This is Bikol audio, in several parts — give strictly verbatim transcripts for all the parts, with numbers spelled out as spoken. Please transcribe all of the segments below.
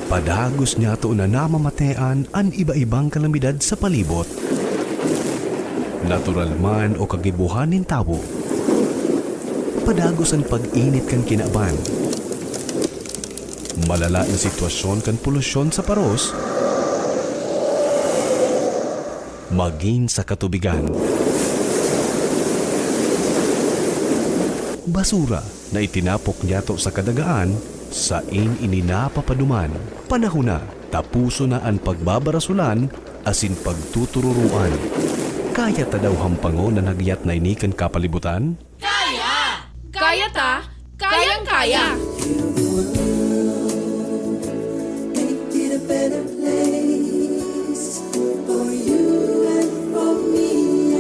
Padagos niyato na namamatean an iba-ibang kalamidad sa palibot, natural man o kagibohan nin tawo. Padagos an pag-init kan kinaban, malala na sitwasyon kan polusyon sa paros, magin sa katubigan. Basura na itinapok niyato sa kadagaan, sain ini napapaduman. Panahon na, tapuson na an pagbabarasolan asin pagtutururoan. Kaya ta daw hampangon an hagyat na ini kan kapalibutan? Kaya! Kaya ta! Kayang-kaya! Make it a better place for you and for me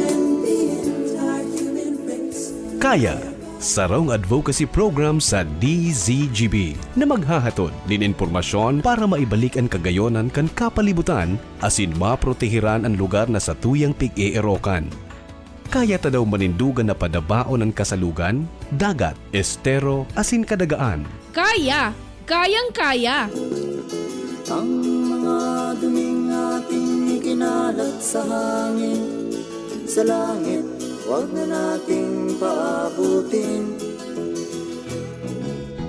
and the entire human race. Kaya, sarong advocacy program sa D Z G B na maghahatod nin impormasyon para maibalik an kagayonan kan kapalibutan asin maprotehiran an lugar na satuyang pig-eerokan. Kaya ta daw manindogan na padabaon an kasalugan, dagat, estero, asin kadagaan. Kaya! Kayang-kaya! Ang mga duming ating ikinalat sa hangin, sa langit, wag na nating paabutin.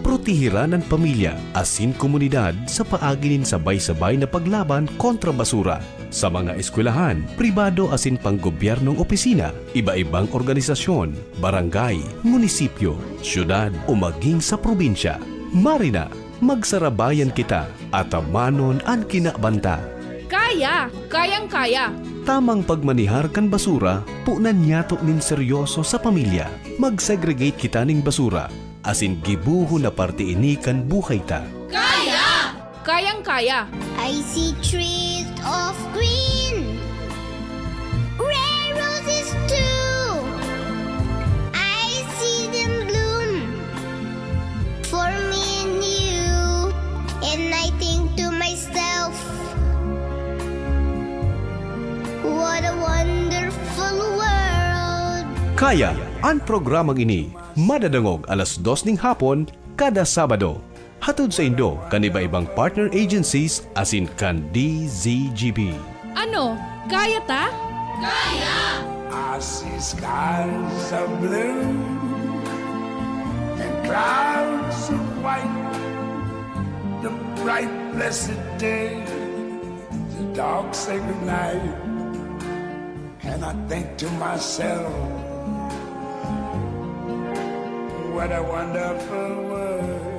Protehiran an pamilya asin komunidad sa paagi nin sabay-sabay na paglaban kontra basura. Sa mga eskwelahan, pribado asin panggobyernong opisina, iba-ibang organisasyon, barangay, munisipyo, syudad o maging sa probinsya. Marina, magsarabayan kita, atamanon an kinaban ta. Kaya! Kayang-kaya! Tamang pagmanihar kan basura, punan niyato nin seryoso sa pamilya. Mag-segregate kita nin basura, asin gibohon na parte ini kan buhay ta. Kaya! Kayang-kaya! I see trees of green, red roses too. I see them bloom for me and you. And I think to myself, what a wonderful world. Kaya, an programang ini madadangog alas dos ning hapon kada Sabado. Hatod saindo kan iba-ibang partner agencies asin kan D Z G B. Ano, kaya ta? Kaya! I see skies of blue and clouds of white, the bright blessed day, the dark sacred night. And I think to myself, what a wonderful world.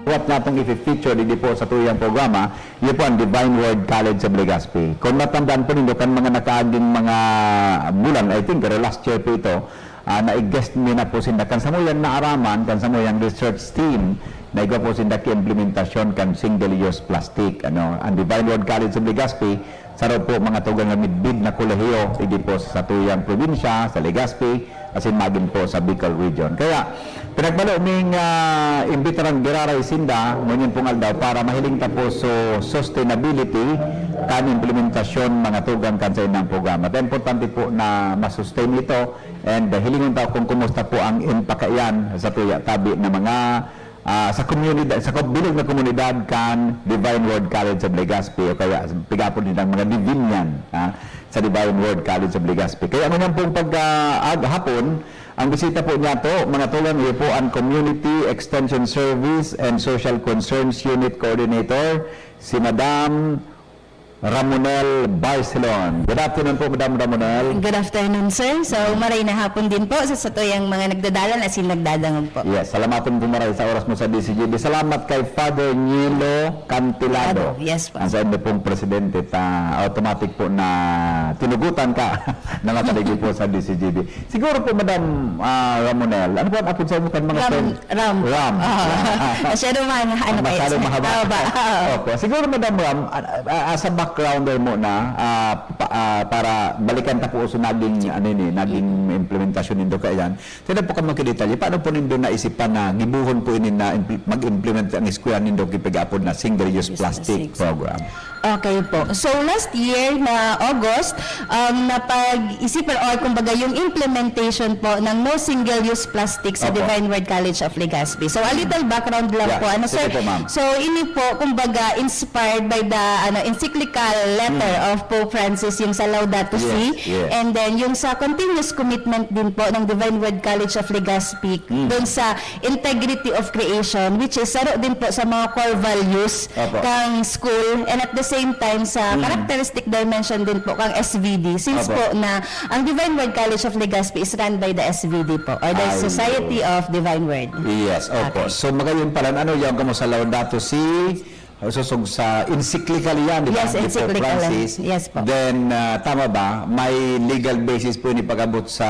What natong ifi-feature digdi po sa tuyang programa, iyo po ang Divine Word College of Legazpi. Kung matandaan po nindo kan mga nakaaging mga bulan, I think, pero last year po ito, ah, nai-guest mi na po sinda. Kan samuyang naaraman, kan samuyang research team, naigwa po sinda ki implementasyon kan single-use plastic. Ano, ang Divine Word College of Legazpi, saro po mga tugang na midbid na kolehiyo, digdi po sa satuyang probinsya, sa Legazpi, asin magin po sa Bicol Region. Kaya, pinagbalo ming, ah, imbitaran giraray sinda, ngunyan pong aldaw, para mahiling ta po so sustainability kan implementasyon mga tugang kan sa inang programa. Kaya importante po na masustain ito, and, ah, hilingon ta kung kumusta po ang impact iyan sa tuya tabi na mga, ah, sa komunidad, sa bilog na komunidad kan Divine Word College of Legazpi o kaya pigapon nilang mga Divinian, ah, sa Divine Word College of Legazpi. Kaya ngunyan pong pagka-, ag-, hapon, ang bisita po niyato, mga tugang, iyo po ang Community Extension Service and Social Concerns Unit Coordinator, si Madam Ramonel Barcelon. Good afternoon po, Madam Ramonel. Good afternoon, sir. So, maray na hapon din po sa satuyang mga nagdadalan asin nagdadangog po. Yes, salamaton po maray sa oras mo sa D Z G B. Salamat kay Father Nilo Cantilado. Yes po. Ang sa inyo pong presidente, ta automatic po na tinugutan ka na makaligi po sa D Z G B. Siguro po, Madam, ah, Ramonel, ano po ang apod sa inyo kan mga Ram, friend? Ram. Ram. Ah, Yeah. Masyado man, ano, Masyado eh, mahaba. Mahaba. Opo. Siguro, Madam Ram, ah, ah, as a backgrounder muna, ah, pa-, ah, para balikan ta po so naging, ano yun eh, naging implementasyon nindo kaiyan. Sino po ka magkadetalye? Paano po nindo naisipan na gibuhon po ini na impl-, mag-implement ang eskwela nindo kipag-apod na single-use Use plastic plastic. Program? Okay po. So, last year na August, um, napag-isipan or kumbaga yung implementation po ng no single-use plastic sa Opo. Divine Word College of Legazpi. So, a little background lang Yeah. po, ano, Sige sir? po, ma'am. So, ini po, kumbaga, inspired by the, ano, encyclical letter Mm. of Pope Francis, yung sa Laudato Yes, Si. yes. And then, yung sa continuous commitment din po ng Divine Word College of Legazpi Mm. dun sa integrity of creation, which is saro din po sa mga core values Opo. kang school. And at the same time, sa Mm. characteristic dimension din po kang S V D. Since Opo. po na ang Divine Word College of Legazpi is run by the S V D po, or the Ayun. Society of Divine Word. Yes, opo. Okay. So, magayon pala, ano yung kamo sa Laudato Si? Susog sa encyclical yan, di ba? Yes, Ni Pope encyclical yan. Francis. Yes po. Then, ah, tama ba? May legal basis po ini pag-abot sa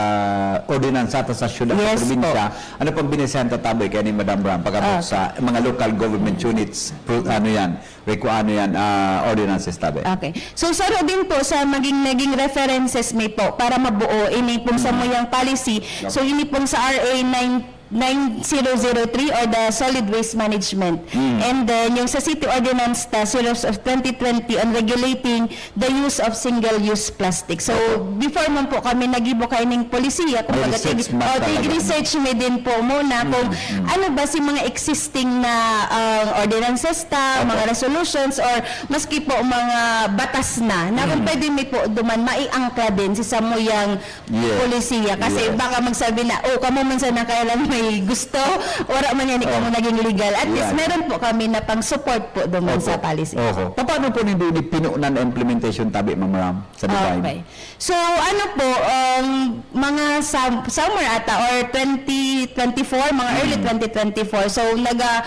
ordinansa ta sa syudad, Yes sa probinsya. po. Ano pang binisayan tataboy kaya ni Madam Ram pag-abot Ah. sa mga local government units? Pro-, ano yan? Reku-, ano yan? Ah, ordinances tabi. Okay. So, saro din po sa maging naging references mi po para mabuo ini pong Mm. samuyang policy. So, ini pong sa R A nine nine zero zero three or the solid waste management. Mm. And then, yung sa City Ordinance ta, Series of twenty twenty on regulating the use of single-use plastic. So, Opo. before man po kami nag-ibo kaining polisiya, May kumbaga, research tig-, man oh, talaga. tig-research mi din po muna Mm, kung mm. ano ba si mga existing na, ah, ordinances ta, Opo. mga resolutions, or maski po mga batas na, na kung Mm. pwede mi po duman, maiangkla din si samuyang Yes. polisiya. Kasi Yes. baka magsabi na, "Oh, kamo man sana kaya lang may gusto, wala man yan, ikaw Oh. naging legal." At least, Yeah. meron po kami na pang-support po doon Opo. sa policy. Oho. Paano po nindo ni pinunan na implementation tabi, Ma'am Ram, sa Divine? Okay. So, ano po, um, mga sam-, summer ata or twenty twenty-four, mga early Mm. twenty twenty-four. So, naga-,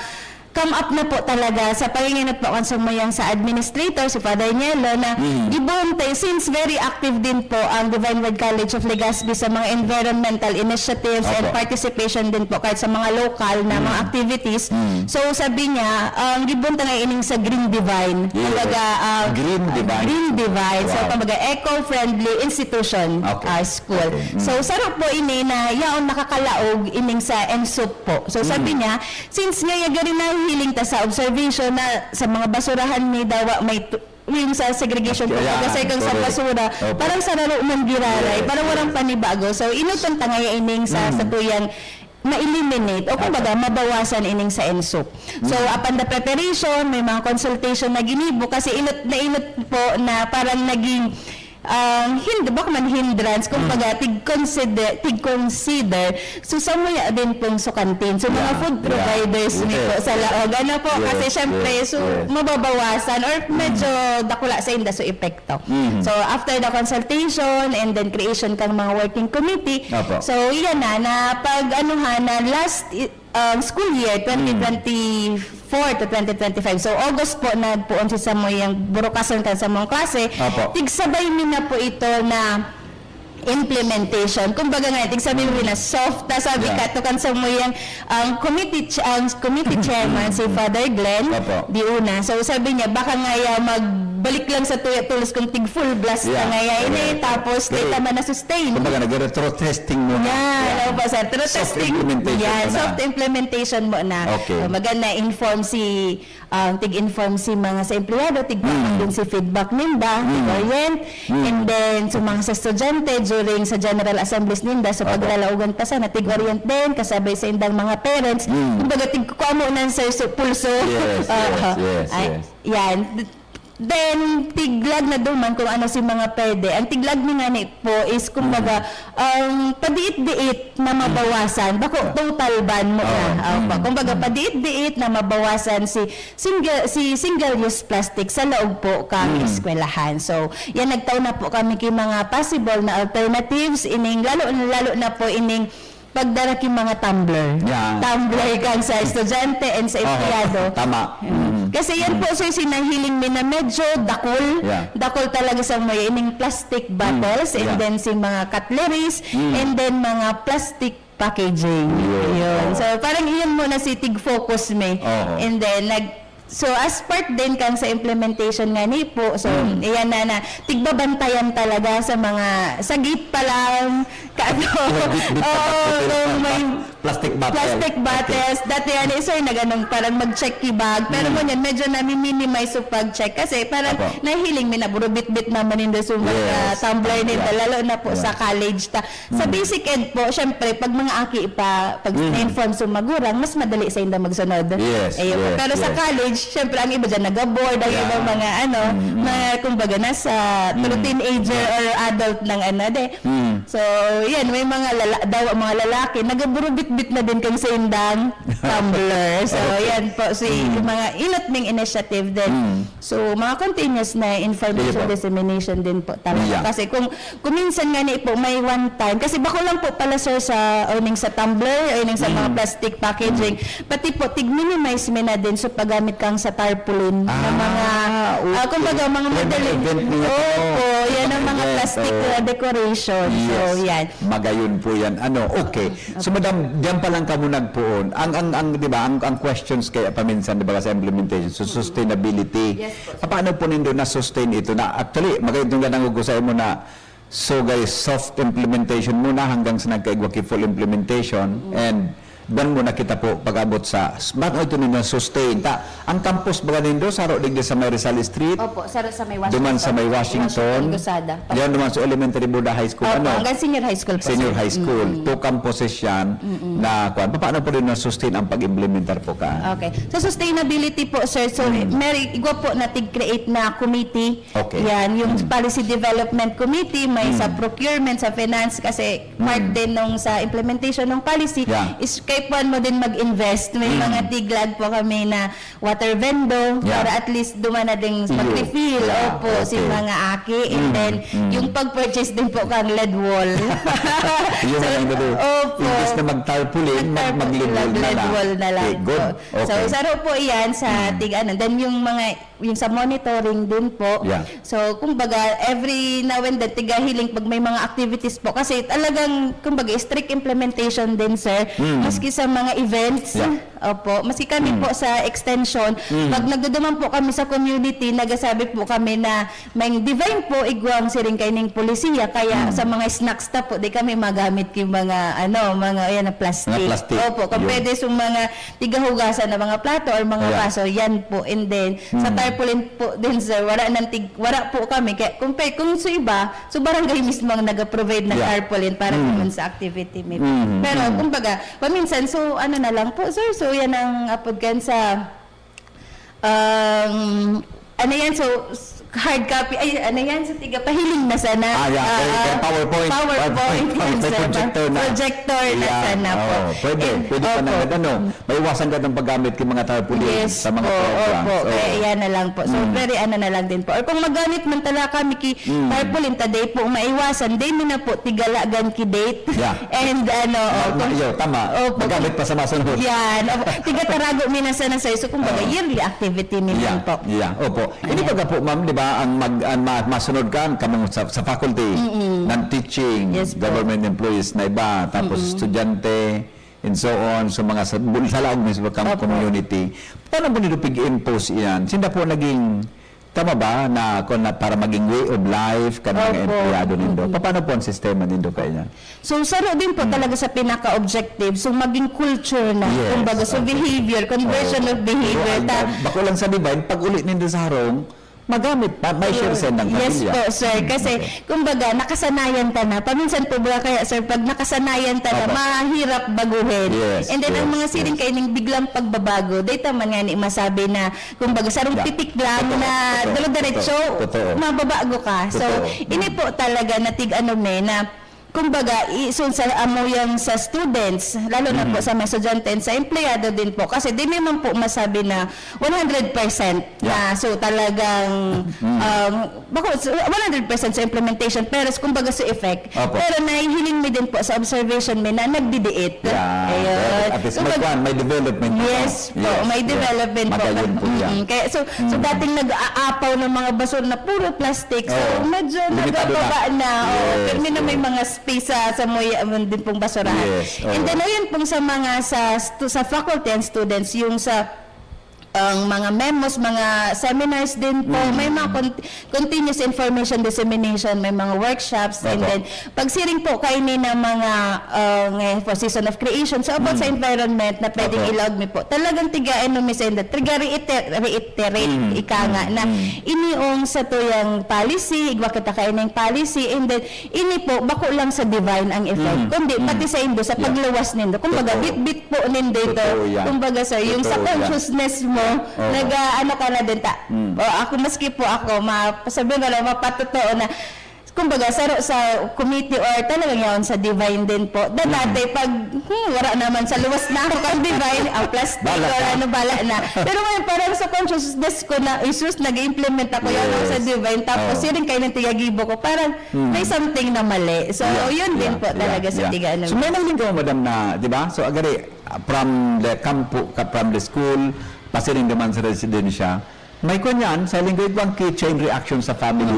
come up na po talaga sa panginginot po kan samuyang sa administrator, si Father Nielo, na Mm. gibohon tayo, since very active din po ang Divine Word College of Legazpi sa mga environmental initiatives and Opo. participation din po kahit sa mga lokal na mga Mm. activities. Mm. So, sabi niya, ang gibohon ta nga ining sa Green Divine. Yes. Kumbaga, ah, Green Divine. Green Divine. So, Wow. kumbaga, eco-friendly institution, Okay. ah, school. Okay. Mm. So, saro po ini na yaon nakakalaog ining sa ENSUP po. So, sabi Mm. niya, since nga ya gari nahihiling ta sa observation na sa mga basurahan may dawa may tu-, yung sa segregation po, Ayan, pag-asay kang sa correct. basura, Opo. parang sa laro man giraray, Yes, parang walang yes. panibago. So, inutan ta nga ya ining sa, Mm. sa tuyang ma-eliminate o kumbaga, Opo. mabawasan ining sa ENSUP. So, Mm. upon the preparation, may mga consultation na ginibo kasi inot na inot po na parang naging, ah, hind-, baka man hindrance, kumbaga, Mm. tig-consider, tig-consider. So, samuya din pong sukantin. So, mga Yeah, food yeah. providers ni po Yes, sa yes. laog. Ano po, Yes, kasi syempre, yes, so, yes. mababawasan or Mm. medyo dakula sa inda so epekto. Mm. So, after the consultation and then creation kang mga working committee, Opo. so, yan na, na pag, ano ha, na last i-, um, school year, Mm. twenty twenty-four to twenty twenty-five. So, August po, nagpoon si samuyang burukasan kan samong klase. Opo. Tigsabay mi na po ito na implementation. Kumbaga nga, tigsabay mi Mm. na soft, ta sabi Yeah. ka, to kan samuyang, ang committee ch-, ang committee chairman, si Mm. Father Glenn Opo. Diuna. So, sabi niya, baka nga ya magbalik lang sa tuya tulos kung tig full blast Yeah, na nga ya ini, correct. tapos Pero, di ta man na-sustain. kumbaga, nag-retro testing muna. Yeah, Yeah. ano po, sir? Retro Soft testing. implementation Yeah, muna. soft implementation muna. Okay. So, maganda inform si, um, tig-inform si mga sa empleyado, tig-, Mm. din si feedback ninda, Mm. tig-orient. Mm. And then, sa mga sa estudyante, during sa General Assemblies ninda, sa Opo. paglalaogan pa sana, tig-orient din, kasabay sa indang mga parents. Mm. Kumbaga, tig-, kamo nan, sir, sa pulso. Yes, yes, Oo. yes, Ay, yes. yan. Then, tiglag na duman kung ano si mga pwede. Ang tiglag ni ngani po is, kumbaga, Mm. ang padiit-diit na mabawasan, bako Mm. total ban mo na. Ah, Opo. mm, Kumbaga, mm. padiit-diit na mabawasan si single, si single-use plastic sa laog po kang Mm. eskwelahan. So, yan, nagtao na po kami kay mga possible na alternatives, ining, lalo, lalo na po ining pagdara ki mga tumbler. Yan. Tumbler kan sa estudyante and sa Oho, empleyado. tama. Mm. Mm. Kasi yan Mm. po, sir, sinahiling mi na medyo dakul. Yeah. Dakul talaga sa mga ining plastic Mm. bottles and Yeah. then si mga cutleries Mm. and then mga plastic packaging. Yun. Yun. Oho. So, parang iyon muna si tig-focus mi. Oho. And then, nag-, So, as part din kan sa implementation ngani po, so, Mm. iyan na, na tigbabantayan talaga sa mga sagit pa lang, Ano? Yung bit-bit na Oo, plastic, yung may plastic bottle. Plastic Okay. bottles. Dati, ano, sir, naganong parang mag-check ki bag. Pero Mm. ngunyan, medyo nami-minimize yung pag-check. Kasi parang Apo. nahihiling mi na burubit-bit naman yung sa mga Yes. tumbler nila, Yeah. lalo na po Yeah. sa college ta. Sa Mm. basic ed po, syempre, pag mga aki pa, pag Mm. na-inform sa magurang, mas madali sa inda magsunod. Yes, Ayun po. yes, Pero sa yes. college, syempre, ang iba dyan nag-board, ang Yeah. iba mga, ano, Mm, mm. mga, kumbaga, nasa Mm. teenager Yeah. or adult ng, ano, de. Mm. So, yan, may mga lala-, daw, mga lalaki, nagaburubit-bit na din kan sa indang tumbler. So, Okay. yan po, si, Mm. yung mga inot ming initiative din. Mm. So, mga continuous na information Sige po. dissemination din po talaga. Yeah. Kasi kung, kung minsan nga ni po, may one time, kasi bako lang po pala, sir, sa owning sa tumbler, owning sa mga Mm. plastic packaging, Mm. pati po, tig-minimize mi na din sa paggamit kang sa tarpaulin na Ah, mga, ah, okay. kumbaga, mga May mga madaling event niya. Opo, yan Mga ang mga event, plastic oo. na decoration. So, Yes. yan. Magayon po yan. Ano, okay. So, madam, diyan pa lang kamo nagpoon. Ang, ang, ang, di ba, ang, ang questions kaya paminsan, di ba, sa implementation, so, sustainability. Yes po. Paano po nindo na-sustain ito na, actually, magandang ganang ugusay mo na, so, guys, soft implementation muna hanggang sa nagkaigwa ki full implementation, Mm. and doon muna kita po pag-abot sa, bakit ito na sustain? Ta, ang campus ba nindo, saro digdi sa may Rizal Street? Opo, saro sa may Washington. Duman sa may Washington. Washington Calzada. Yan, duman sa elementary board, high school, Opo, ano? hanggang senior high school po, Senior sir. high school. Mm. Two campuses yan Mm-mm. na, kuwan. Paano po rin na-sustain ang pag-implementar po ka? Okay. Sa sustainability po, sir, so, Mm. may igwa po na tig-create na committee. Okay. Yan, yung Mm. policy development committee, may sa Mm. procurement, sa finance, kasi part Mm. din nung sa implementation ng policy Yeah. is kay puwan mo din mag-invest. May Mm. mga tiglag po kami na water vendor Yeah. para at least duman na ding Iyo. mag-refill. Yeah, Opo, si okay. mga aki. And Mm, then, mm. yung pag-purchase din po kang lead wall. Yun So, na lang, Dado. opo. Imbis na mag-tarpaulin, mag-, Mag-tarpaulin, mag-lead wall na lang. lead wall na lang Okay, good. po. So, Okay. saro po iyan sa Mm. tig-, ano. Then, yung mga, yung sa monitoring din po. Yeah. So, kumbaga, every now and then, tigahiling pag may mga activities po. Kasi talagang, kumbaga, strict implementation din, sir. Mm. Maski sa mga events. Yeah. Opo. Maski kami Mm. po sa extension, Mm. pag nagduduman po kami sa community, nagasabi po kami na may divine po, igwang siring kaining polisiya. Kaya Mm. sa mga snacks ta po, di kami magamit yung mga, ano, mga, ayan, na plastic. Mga plastic. Opo. Kung Yun. pwede sa mga tigahugasan na mga plato or mga Yeah. baso, yan po. And then, sa Mm. tarpaulin po din, sir, wala nang tig-, wala po kami. Kaya kung pe-, kung sa iba, so barangay mismo ang nag-provide ng Yeah. tarpaulin para Mm. naman sa activity meeting. Mm, Pero, mm. kumbaga, paminsan, so ano na lang po, sir, so yan ang apod kan sa, um, ano yan, so, s-, hard copy, ay, ano yan, sa tiga pahiling na sana. Ah, yeah. Ah, Kaya, kaya ah, PowerPoint. PowerPoint, PowerPoint. yan, May sir. projector na. Projector na Yeah. sana po. Oo, pwede. And, Pwede pa opo. naman, ano, maiwasan ka ng paggamit ng mga tarpaulin Yes sa mga po, programs. opo. Oo. Kaya yan na lang po. So, Mm. very ano na lang din po. Or kung magamit man talaga kami ki Mm. tarpaulin, ta day po maiwasan, day mo na po, tigalagan ki date. Yeah. And ano, Ma-, oh, ma-, kung yo, tama. Opo. Magamit pa sa masunod. Yan. Opo. Tigatarago mi na sana, sir. So, kumbaga, Oo. yearly activity mi man Yeah. po. Yeah. Opo. Ini Ayan. baga po, ma'am, di ba, ang mag-, ang ma-, masunod ka, kamong sa, sa faculty, Mm-mm. ng teaching, Yes po. government employees na iba, tapos Mm-mm. estudyante, and so on, so mga sa, bul-, sa laog mismo kang Opo. community. Paano mo nito pig-impose iyan? Sinda po naging, tama ba, na, kung na, para maging way of life kan mga Opo. empleyado nindo? Mm-mm. Paano po ang sistema nindo kaya? So, saro din po Mm. talaga sa pinaka-objective. So, maging culture na. Yes. Kumbaga, so Okay. behavior, conversion Oo. of behavior. Pero ang Ta- dam-, bako lang sa divine, pag uli nindo sa harong, magamit pa, may share Ayun. sa ng Yes pamilya. po, sir. Mm, Kasi, okay. kumbaga, nakasanayan ta na. Paminsan po ba kaya, sir, pag nakasanayan ta na, Opo. mahirap baguhin. Yes, And then, ang yes, mga siring yes. kaining biglang pagbabago, data man nga ni masabi na, kumbaga, sarong Yeah. pitik lang Totoo, na totoo, dalo-diretso, totoo, totoo. mababago ka. So, Totoo. ini Mm. po talaga na tig-ano me, na kumbaga, i-, so, sa amo yang sa students, lalo na Mm. po sa mga estudyante and sa empleyado din po, kasi di mi man po masabi na one hundred percent Yeah. na, so, talagang, Mm. um, bako, so, one hundred percent sa implementation, pero s-, kumbaga sa effect. Opo. Pero nahihiling mi din po sa observation mi na nagdidiit. Yeah. Ayun. At least may Kumbaga, kwan, may development. yes po, Yeah. may Yeah. development po. Magayon po yan. Mm-mm. Kaya, so, so, Mm. dating nag-aapaw ng mga basura na puro plastic, so, Oo. medyo Limitado na. nagababa na. Oo. Yes, Pero may na may oo. mga space sa, sa may, um, din pong basurahan. Yes, And oo. then, ayun pong sa mga sa stu-, sa faculty and students, yung sa ang mga memos, mga seminars din po, may mga con-, continuous information dissemination, may mga workshops, and then pag siring po kaini na mga, ah, ngayon po, season of creation, so about sa environment na pwedeng ilaog mi po, talagang tiga ano mi sa inda, tiga reiter-, reiterate, ika nga, na iniong sa tuyang policy, igwa kita kainang policy, and then ini po, bako lang sa Divine ang effect, kundi pati sa indo, sa pagluwas nindo. Kumbaga, bitbit po nindo ito. Kumbaga, sir, yung sa consciousness mo, nag-aano ka na din ta. O, ako, maski po ako, ma-, sabihin ko lang, mapatotoo na, kumbaga, sa, sa committee or talagang yaon sa Divine din po. Da dati, pag, hmm, wala naman sa luwas na ako kang Divine, ang plastic or ano, bala na. Pero ngayon, parang sa consciousness ko na, Jesus, nag-implement ako yan ako sa Divine. Tapos, siring kayo ng tigagibo ko, parang may something na mali. So, yun din po talaga sa tiga ano. So, may nangling ka, madam, na, di ba? So, agari, ah, from the campo, ka, from the school, pasiring naman sa residensya, may kwan yan, sa linggo, igwang ki chain reaction sa family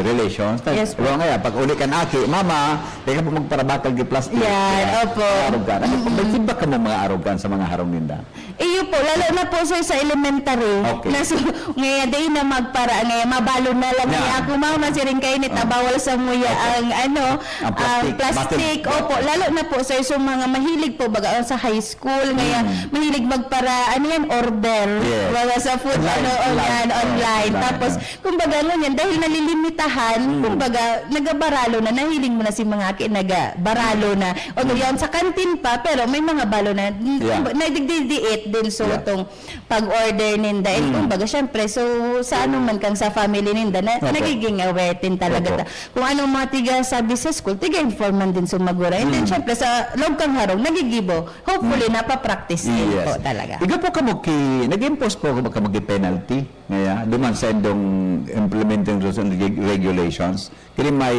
relations. Yes po. Iba nga yan, pag uli kan aki, "Mama, di ka po magparabakal ki plastic." Yan, opo. Mga arog ka. Ano po, may feedback ka mo mga arog ka sa mga harong ninda? Iyo po, lalo na po, sir, sa elementary. Okay. Na so, ngayon, di na magpara, ngayon, mabalo na lang. Yeah. Ngayon, ako, "Mama, siring kayo nit, ah, bawal sa muya ang, ano, ang plastic." Opo, lalo na po, sir, so mga mahilig po, baga, sa high school, ngayon, mahilig magpara, ano yan, order. Yes. Baga sa food, online, ano, online, online. Tapos, kumbaga, ngunyan, dahil nalilimitahan, kumbaga, nagabaralo na, nahiling mo na si mga aki, nagabaralo na. O, yan, sa kantin pa, pero may mga balo na, kumbaga, nagdidiit din, so, itong pag-order ninda. And kumbaga, syempre, so, sa ano man kang sa family ninda, na, nagiging aware din talaga ta. Kung anong mga tiga sabi sa school, tiga-inform man din sa magura. And then, syempre, sa loob kang harong, nagigibo. Hopefully, napapractice din po talaga. Iga po kamo ki, nag-impose po kamo ki penalty ngaya, duman sa indong implementing rules and reg-, regulations. Kini may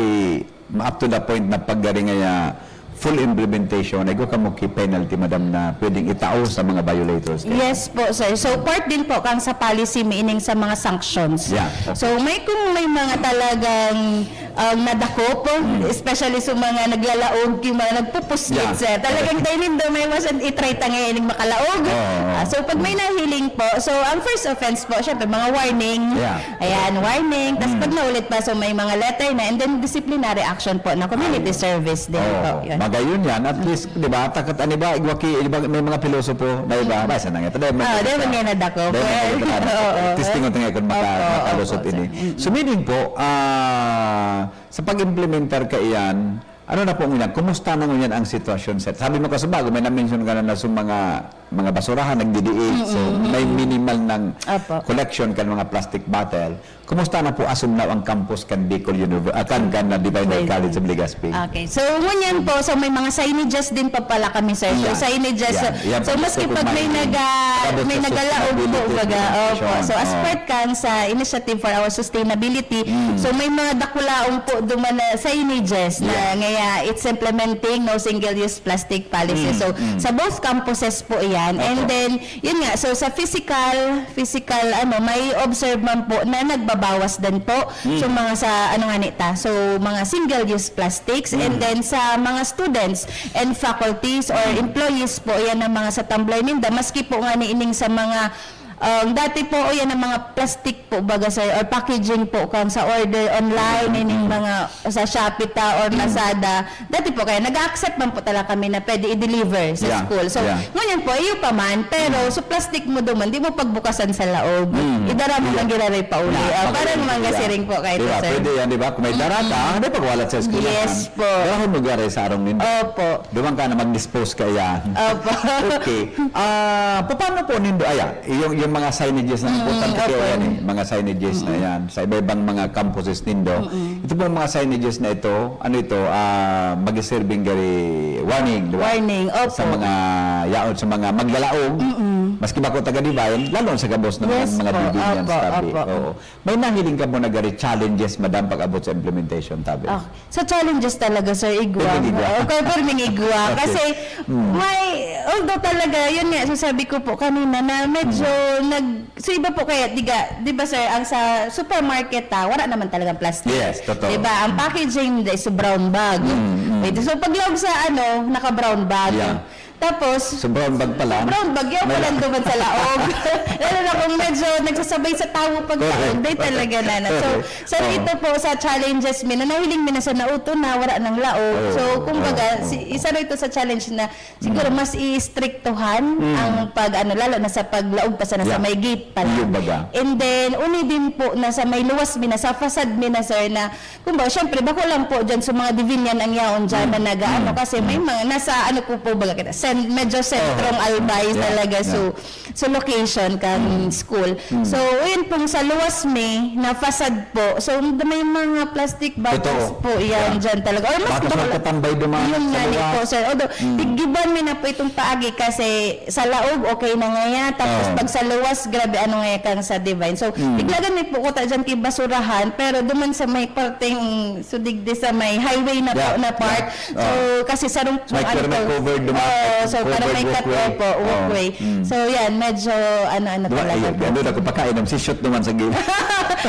up to the point na pag gari ngaya full implementation, ay kamo ki penalty, madam, na pwedeng itao sa mga violators kayo? Yes po, sir. So, part din po kang sa policy, meaning sa mga sanctions. Yeah, okay. So, may, kung may mga talagang, um, nadakop, especially sa mga naglalaog, yung mga nagpupuslit, sir. Talagang tayo nindo, may mas itry ta ngayon yung makalaog. Oo. Ah, so, pag may nahiling po, so, ang first offense po, syempre, mga warning. Yeah. Ayan, warning. Tas pag naulit pa, so may mga letter na, and then disciplinary action po na community service din po. Yun. Magayon yan. At least, di ba, takat, ano ba, igwa ki, di ba, may mga pilosopo na iba, ba, sa nangyay, di ba, may mga nadakop. Testing ko tayo kung maka-, makalusot ini. So, meaning po, ah, sa pag-implementar ka iyan, ano na po ngunyan? Kumusta na ngunyan ang sitwasyon, sir? Sabi mo, kasubago, may na-mention ka na, na sa mga, mga basurahan, nagdidiin. So, may minimal ng collection kan mga plastic bottle. Kumusta na po as of now ang campus kan Bicol Univer-, ah, kan, kan, ah, Divine Life College of Legazpi? Okay. So, ngunyan po, so may mga signages din pa pala kami, sir. So, signages, so, maski pag may naga-, may nagalaog po, baga, opo. So, as part kan sa Initiative for Our Sustainability, so may mga dakulaon po duman na signages na ngaya it's implementing no single-use plastic policy. So, sa both campuses po yan. And then, yun nga, so sa physical, physical, ano, may observe man po na nagbabawas din po. So, mga sa, ano nga nita, so, mga single-use plastics, and then sa mga students and faculties or employees po, yan ang mga sa tamblay ninda, maski po nga niining sa mga, um, dati po, o yan ang mga plastic po, baga, sir, or packaging po, kang sa order online, ining mga sa Shopee ta or Lazada, dati po kaya nag-accept man po talaga kami na pwede i-deliver sa school. So, ngunyan po, iyo pa man, pero sa plastic mo duman, di mo pagbukasan sa laog. Idara mo lang giraray pa uli. Ah, parang mga siring po kayo, sir. Pwede yan, di ba? Kung may dara ka, di pagwalat sa eskwelahan. Yes po. Darahon mo giraray sa arong nindo. Opo. Duman ka na mag-dispose ka yan. Opo. Okay. Ah, paano po nindo, ayan, yung, yung mga signages na importante kayo yan eh. Mga signages na yan. Sa iba-ibang mga campuses nindo. Ito pong mga signages na ito, ano ito, ah, mag-serving gari warning, di ba? Warning, opo. Sa mga yaon, sa mga maglalaog, maski ba ko taga Divine, lalo sa gabos ng mga building yan, opo, sabi. Opo. Oo. May nahiling ka mo na gari challenges, madam, pag-abot sa implementation, tabi? Ah, sa challenges talaga, sir, igwa. Igwa. Okay, pero may igwa. Okay. Kasi may, although talaga, yun nga, sasabi ko po kanina na medyo nag-, sa iba po kaya, di ga-, di ba, sir, ang sa supermarket, ah, wala naman talagang plastic. Yes, totoo. Di ba? Ang packaging, di, sa brown bag. Pwede. So, pag loob sa, ano, naka-brown bag. Yeah. Tapos, So, brown bag pala. Brown bag, yaw May pala la- duman sa laog. Lalo na kung medyo nagsasabay sa tawo pag Correct. laog, di talaga na. Na. So, Correct. so Oo. Dito po sa challenges mi, na nahiling mi na sa nauto na, wala ng laog. Oo. So, kumbaga, Oo. si, isa rin ito sa challenge na siguro mas iistriktuhan Mm. ang pag, ano, lalo na sa paglaog pa sana sa Yeah. may gate pa lang. Iyo baga. And then, uni din po na sa may luwas mi na, sa facade mi na, sir, na, kumbaga, syempre, bako lang po dyan sa mga Divinean ang yaon dyan na Mm. nag-aano, Mm. kasi may Mm. mga, nasa ano po po baga kita, sen-, medyo sentrong Oh. Albay Yeah. talaga. Yeah. So, so location kan Mm. school. Mm. So, yun pong sa luwas mi na facade po. So, may mga plastic bottles Totoo. po yan Yeah. dyan talaga. Or mas Baka sa tatambayan duman Yun sa nga ni luwas. po, sir. Although, Mm. tigiban mi na po itong paagi kasi sa laog, okay na nga yan. Tapos, Oo. pag sa luwas, grabe, ano nga yan kang sa Divine. So, Mm. tiglagan mi po kuta dyan kay basurahan, pero duman sa may parteng, so, digdi sa may highway na po Yeah, na part. yeah. So, Oo. kasi sarong May ano clear, may po. covered duman. Oo, so, parang Covered may cut, walkway. opo, walkway. Oo. Mm. So, yan, medyo ano-ano Diba, talaga ayun, po. Ano na, kung pakain, ang sishoot naman sa gilid.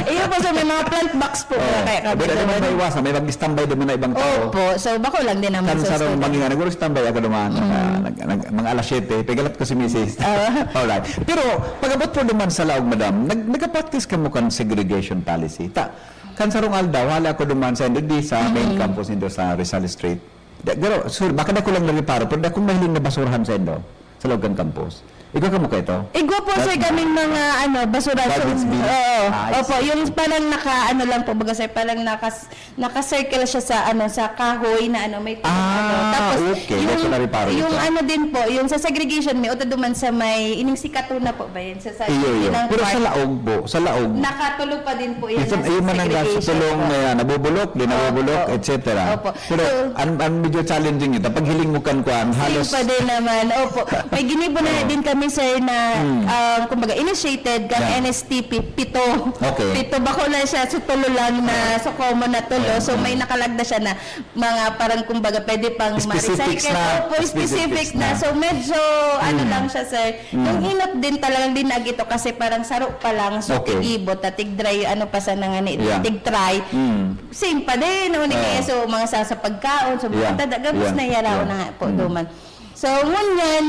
Iyo po, sir, may mga plant box po. Oo. Kaya kami Pwede naman naman. maiwasan, may mag-standby naman na ibang tao. Opo, so bako lang din naman Kan sa sarong student. Mga naguro standby ako duman. Mm. Nag, nag, nag, mga alas siyete, pigalat ko si misis. Ah. Alright. Pero pag-abot po duman sa laog, madam, nag, nagka-practice kamo kan segregation policy. Ta, kan sarong aldaw, hala ko duman sa, hindi sa main Mm. campus nindo sa Rizal Street. Da, pero, sorry, baka dako lang nareparo, pero dakong mahiling na basurahan sa indo, sa laog kan campus. Igwa kamo kaito? Igwa po, sir, That- kaming mga, ano, basura. So, Garbage bin? Oo. Ah, I Opo, see. Yung parang naka, ano lang po, baga, sir, parang nakas-, naka-circle siya sa, ano, sa kahoy na, ano, may Ah, ano. Tapos, okay. yung, Dako nareparo yung ito. ano din po, yung sa segregation, may uta duman sa may, ining sikato na po ba yun? Sa, sa Iyo, iyo. ng Pero sa park. Laog po, sa Laog. Nakatulo pa din po yan. Ito, Nasa iyo man ang segregation tulong, po. May, ah, nabubulok, di nabubulok, Opo. et cetera. Opo. Pero So, ang, ang medyo challenging ito, pag hiling mo kan kuan, Same halos pa din naman. Opo. May ginibo na Oo. din kami, sir, na, Hmm. ah, kumbaga, initiated kang Yeah. N S T P, pito. Okay. Pito, bako lang siya, so tulo lang na, so common na tulo. So, may nakalagda siya na mga parang, kumbaga, pwede pang Specifics ma-recycle. na. Opo, specifics Specifics na. na. So, medyo, ano Hmm. lang siya, sir. Hmm. Yung inot din talagang dinag ito kasi parang saro pa lang. So, Okay. tig-ibot, na tig-dry, ano pa sa nangani, Yeah. tig-try. Hmm. Same pa din, no, ni Oo. Kaya, so, mga sasapagkaon, so, mga Yeah. tada, gabos Yeah. na yaraw Yeah. na nga po, Mm. duman. So, ngunyan,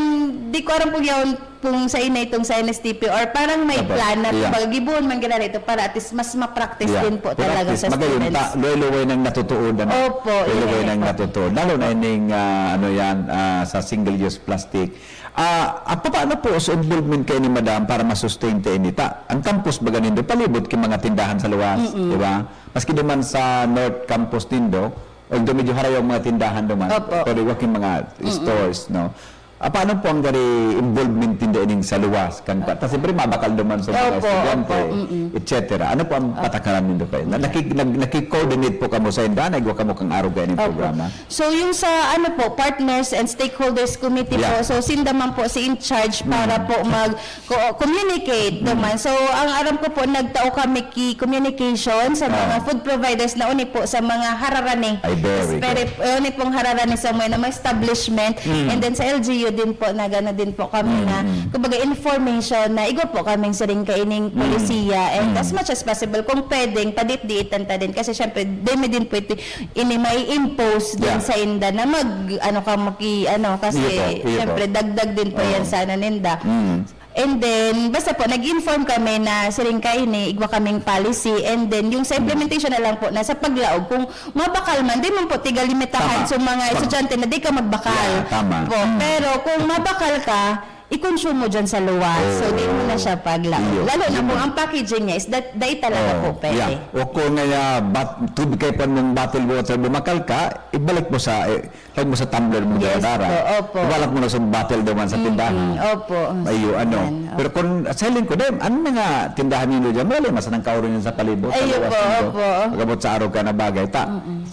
di ko aram kung yaon, kung sa ina itong sa N S T P or parang may Opo. plan na, Yeah. kumbaga, gibuon man ginala ito para at least mas ma-practice Yeah. din po Pero at talaga least, sa magayon students. ta, luway-luway nang natutuod, ano? Opo, Luway-luway yun nang po. natutuod. Lalo na ining, ah, ano yan, ah, sa single-use plastic. Ah, ah, paano po sa involvement kayo ni Madam para masustain ta ini? Ta, ang campus baga nindo, palibot ki mga tindahan sa luwas, Mm-mm. di ba? Maski duman sa North Campus nindo, although medyo harayo ang mga tindahan duman, Opo. pero iwa ki mga stores, no? Ah, paano po ang gari involvement nindo ining sa luwas? Kan, ta, siyempre, mabakal duman sa mga Opo, estudyante, opo, mm-mm. et cetera. Ano po ang patakaran nindo kayo? Na, naki-, nag-, naki-coordinate po kamo sa inda, nagwa kamo kang arog kayo ng Opo. programa? So, yung sa, ano po, Partners and Stakeholders Committee Yeah. po, so sinda man po si in charge para Mm. po mag-co-, communicate naman. So, ang aram ko po, nagtao kami ki communication sa mga Ah. food providers na uni po sa mga hararani. Ay, very good. Espere-, uni pong hararani sa mga, na mga establishment. Mm. And then sa L G U din po, nagano din po kami Mm, na, mm. kumbaga, information na igwa po kaming siring kaining Mm. polisiya. And Mm. as much as possible, kung pwedeng, padit-diitan ta din. Kasi syempre, demi din po ito, ini may impose din Yeah. sa inda na mag, ano ka, maki, ano, kasi Iyo po, iyo po. syempre, dagdag din po Oo. Yan sana ninda. Mm. And then, basta po, nag-inform kami na siring kaini, igwa kaming policy. And then, yung sa implementation na lang po, nasa paglaog, kung mabakal man, di man po tigalimitahan Tama. sa mga Tama. Estudyante na di ka magbakal. Yeah, tama. Po. Mm. Pero kung mabakal ka, i-consume mo dyan sa luwas. So, di mo na siya paglaog. Iyo. Lalo na Yun kung na. Ang packaging niya is that, dahil talaga Oh, po pwede. Yeah. O kung nga, bat, tubig kayo pa ng bottle water, bumakal ka, ibalik mo sa, eh, lagay mo sa tumbler mo Yes dara-dara. po, opo. Ibalak mo na sa bottle naman sa tindahan. Mm, opo. Ayo, ano. Yan, opo. Pero kung sa hiling ko, dem, ano na nga tindahan niyo dyan, wala mas nang kauro niya sa palibot, sa Ayo luwas po, nindo. opo. Pag-abot sa araw ka na bagay. Ta,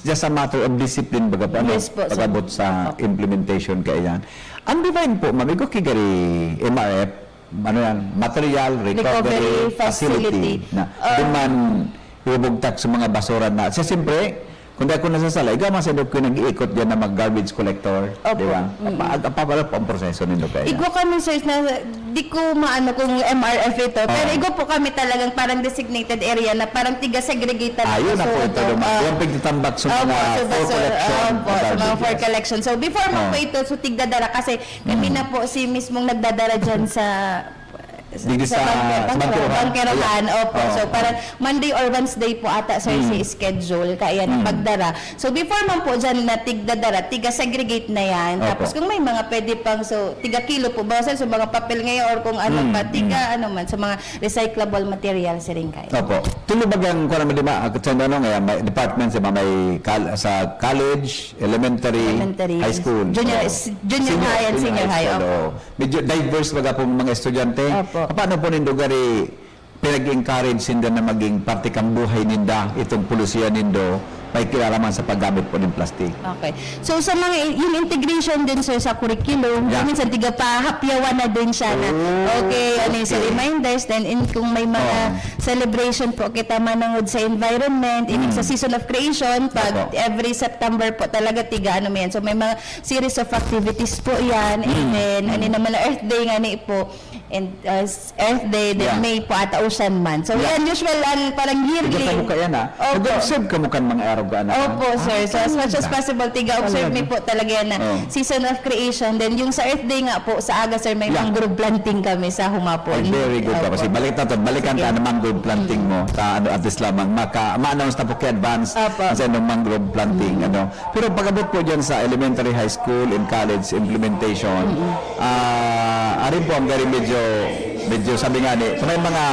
just a matter of discipline, baga pa, ano? Yes po, sir. Pag-abot sa Opo. Implementation kaya yan. Ang Divine po, ma'am, igwa ki gari M R F, ano yan, Material Recovery, Recovery Facility. Facility. Na, Ah. Duman, ibubugtak sa mga basura na. Siya, siyempre, Kung di ako nasasala, igwa man sa inyo kayo nag-iikot dyan na mag-garbage collector, Opo. di ba? Mm-mm. Apa-, apa-, apa ang proseso nindo kaya? Igwa kami, sir, na di ko maano kung M R F ito, pero Oo. igwa po kami talagang parang designated area na parang tiga-segregate talaga. Ayun na So, po ito, ito, naman. ah, Yung pagtatambak sa Opo, mga so for basura. collection, Opo, sa mga for garbage. collection. So, before man Oo. po ito, so tigdadara kasi kami Mm. na po si mismong nagdadara dyan sa Digdi sa sa, Bangker-, sa Bangkerohan. Bangkerohan, Ayan. opo. Oo, So, oo. parang Monday or Wednesday po ata, sir, Mm. si schedule. Kaya Mm. napagdara. So, before man po dyan na tigdadara, tiga-segregate na yan. Opo. Tapos, kung may mga pwede pang, so, tiga-kilo po ba, sir? So, mga papel ngayon or kung ano Mm, pa, tiga, mm. ano man, sa mga recyclable materials, sir, yung kaya. Opo. Tulo ba ang, kung ano, di ba, sa ano, nga, may department, sa mga may kal-, sa college, elementary, Elementary. high school. Junior, Oo. s-, junior Senior, high and senior senior high high, school, opo. oo. Medyo diverse baga pong mga estudyante. Opo. Paano po nindo gari pinag-encourage ninda na maging parte kang buhay ninda, itong polisiya nindo, may kilala man sa paggamit po ng plastic? Okay. So, sa mga, yung integration din, sir, sa curriculum, Yeah. minsan tiga pahapyawan na din siya na, Oh, okay, ano yung sa okay. reminders, then in, kung may mga Oo. celebration po kita manangod sa environment, even Mm. sa season of creation, pag Opo. every September po talaga, tiga ano mo yan. So, may mga series of activities po yan, Mm. even, ano Mm. naman, Earth Day nga ni po, and, uh, s-, Earth Day, then Yeah. May po ata, Ocean Month. So, Yeah. yan, usual, ang parang yearly. Ikaw ka mo kaya na, Opo. nag-observe ka mo kan mga arog ka na? Opo, sir. Ah, So, as much as talaga. possible, tiga-observe Talaga. mi po talaga yan na Oh. season of creation. Then, yung sa Earth Day nga po, sa aga, sir, may Yeah. mangrove planting kami sa humapon. Ay, very good ka. Opo. Kasi balik na to, balikan Sige. ta na mangrove planting Mm. mo. Sa ano, at least lamang, maka, ma-announce na po kay advance Opo. sa inyong mangrove planting, Mm. ano. Pero pag-abot po dyan sa elementary, high school, and college implementation, Mm. ah, arin po ang very medyo, medyo sabi nga ni, may mga,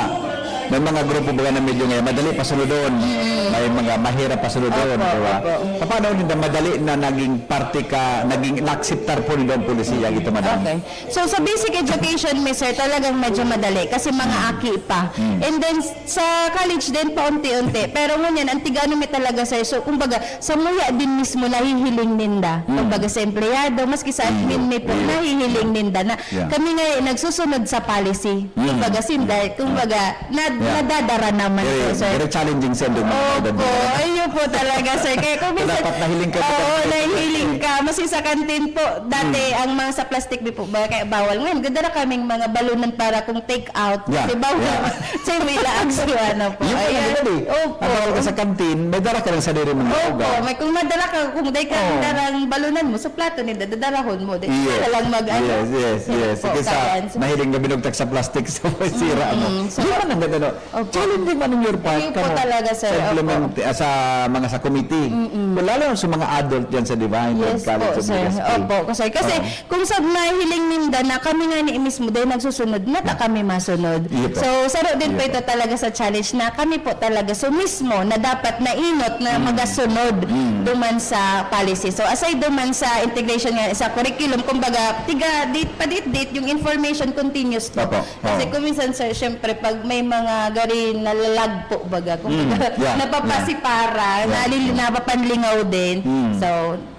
may mga grupo ba na medyo ngayon, madali pasunodon, Mm. may mga mahirap pasunodon, Opo, di ba? opo. Paano ninda madali na naging parte ka, naging nakseptar po nila ang polisiya, ito, madam? Okay. So, sa basic education, mi, sir, talagang medyo madali kasi mga Mm. aki pa. Mm. And then, sa college din, paunti-unti. Pero ngunyan, ang tigano mi talaga, sir. So, kumbaga, sa muya din mismo, nahihiling ninda. Mm. Kumbaga, sa empleyado, maski sa admin Mm. mi po, Mm. nahihiling ninda na Yeah. kami nga, eh, nagsusunod sa policy. Mm. Kumbaga, sinda, Yeah. kumbaga, nad-, Yeah. nadadara naman Very, po, sir. very challenging sa inyong mga Opo, edad na yan. ayun po talaga, sir. Kaya kung So, minsan, dapat nahiling ka sa oo, kantin. nahihiling ka. Maski sa kantin po, dati, Mm. ang mga sa plastic di po ba, kaya bawal. Ngayon, ganda na kaming mga balunan para kung take out. Yeah, Kasi bawal yeah. naman. So, may laag sa ano po. Yung ano Ayan. ba, di? Opo. Ang bawal ka sa kantin, may dara ka ng sarili mong Opo. uga. May, kung madala ka, kung day ka Oo. darang balunan mo, sa plato ni dadadarahon mo. Di, Yes. ka na lang mag-ano. Yes, yes, Yan yes. po, Kaysa science. mahiling na binugtak sa plastic sa sira mo. Mm, so, Yun man ang ganda, no? Opo. Challenging man on your part, Ayun po kamo, talaga, sir. sa implement-, Opo. ah, sa mga sa committee. Mm-mm. Lalo na sa mga adult dyan sa Divine Yes College po, of sir. Legazpi. Opo, sir. Kasi Oo. kung sa mahiling ninda na kami nga ni mismo dahil nagsusunod, mata Yeah. kami masunod. Iyo po. So, saro din Iyo po po. ito talaga sa challenge na kami po talaga so mismo na dapat nainot na Mm. magasunod Mm. duman sa policy. So, aside duman sa integration nga sa curriculum, kumbaga, tiga, di, padit-dit, yung information continuous po. Opo. Kasi Oo. kung minsan, sir, syempre, pag may mga gari nalalagpo, baga, kung Mm, baga, yeah, napapasipara, yeah. nalil-, Yeah. napapanlingaw din. Mm. So,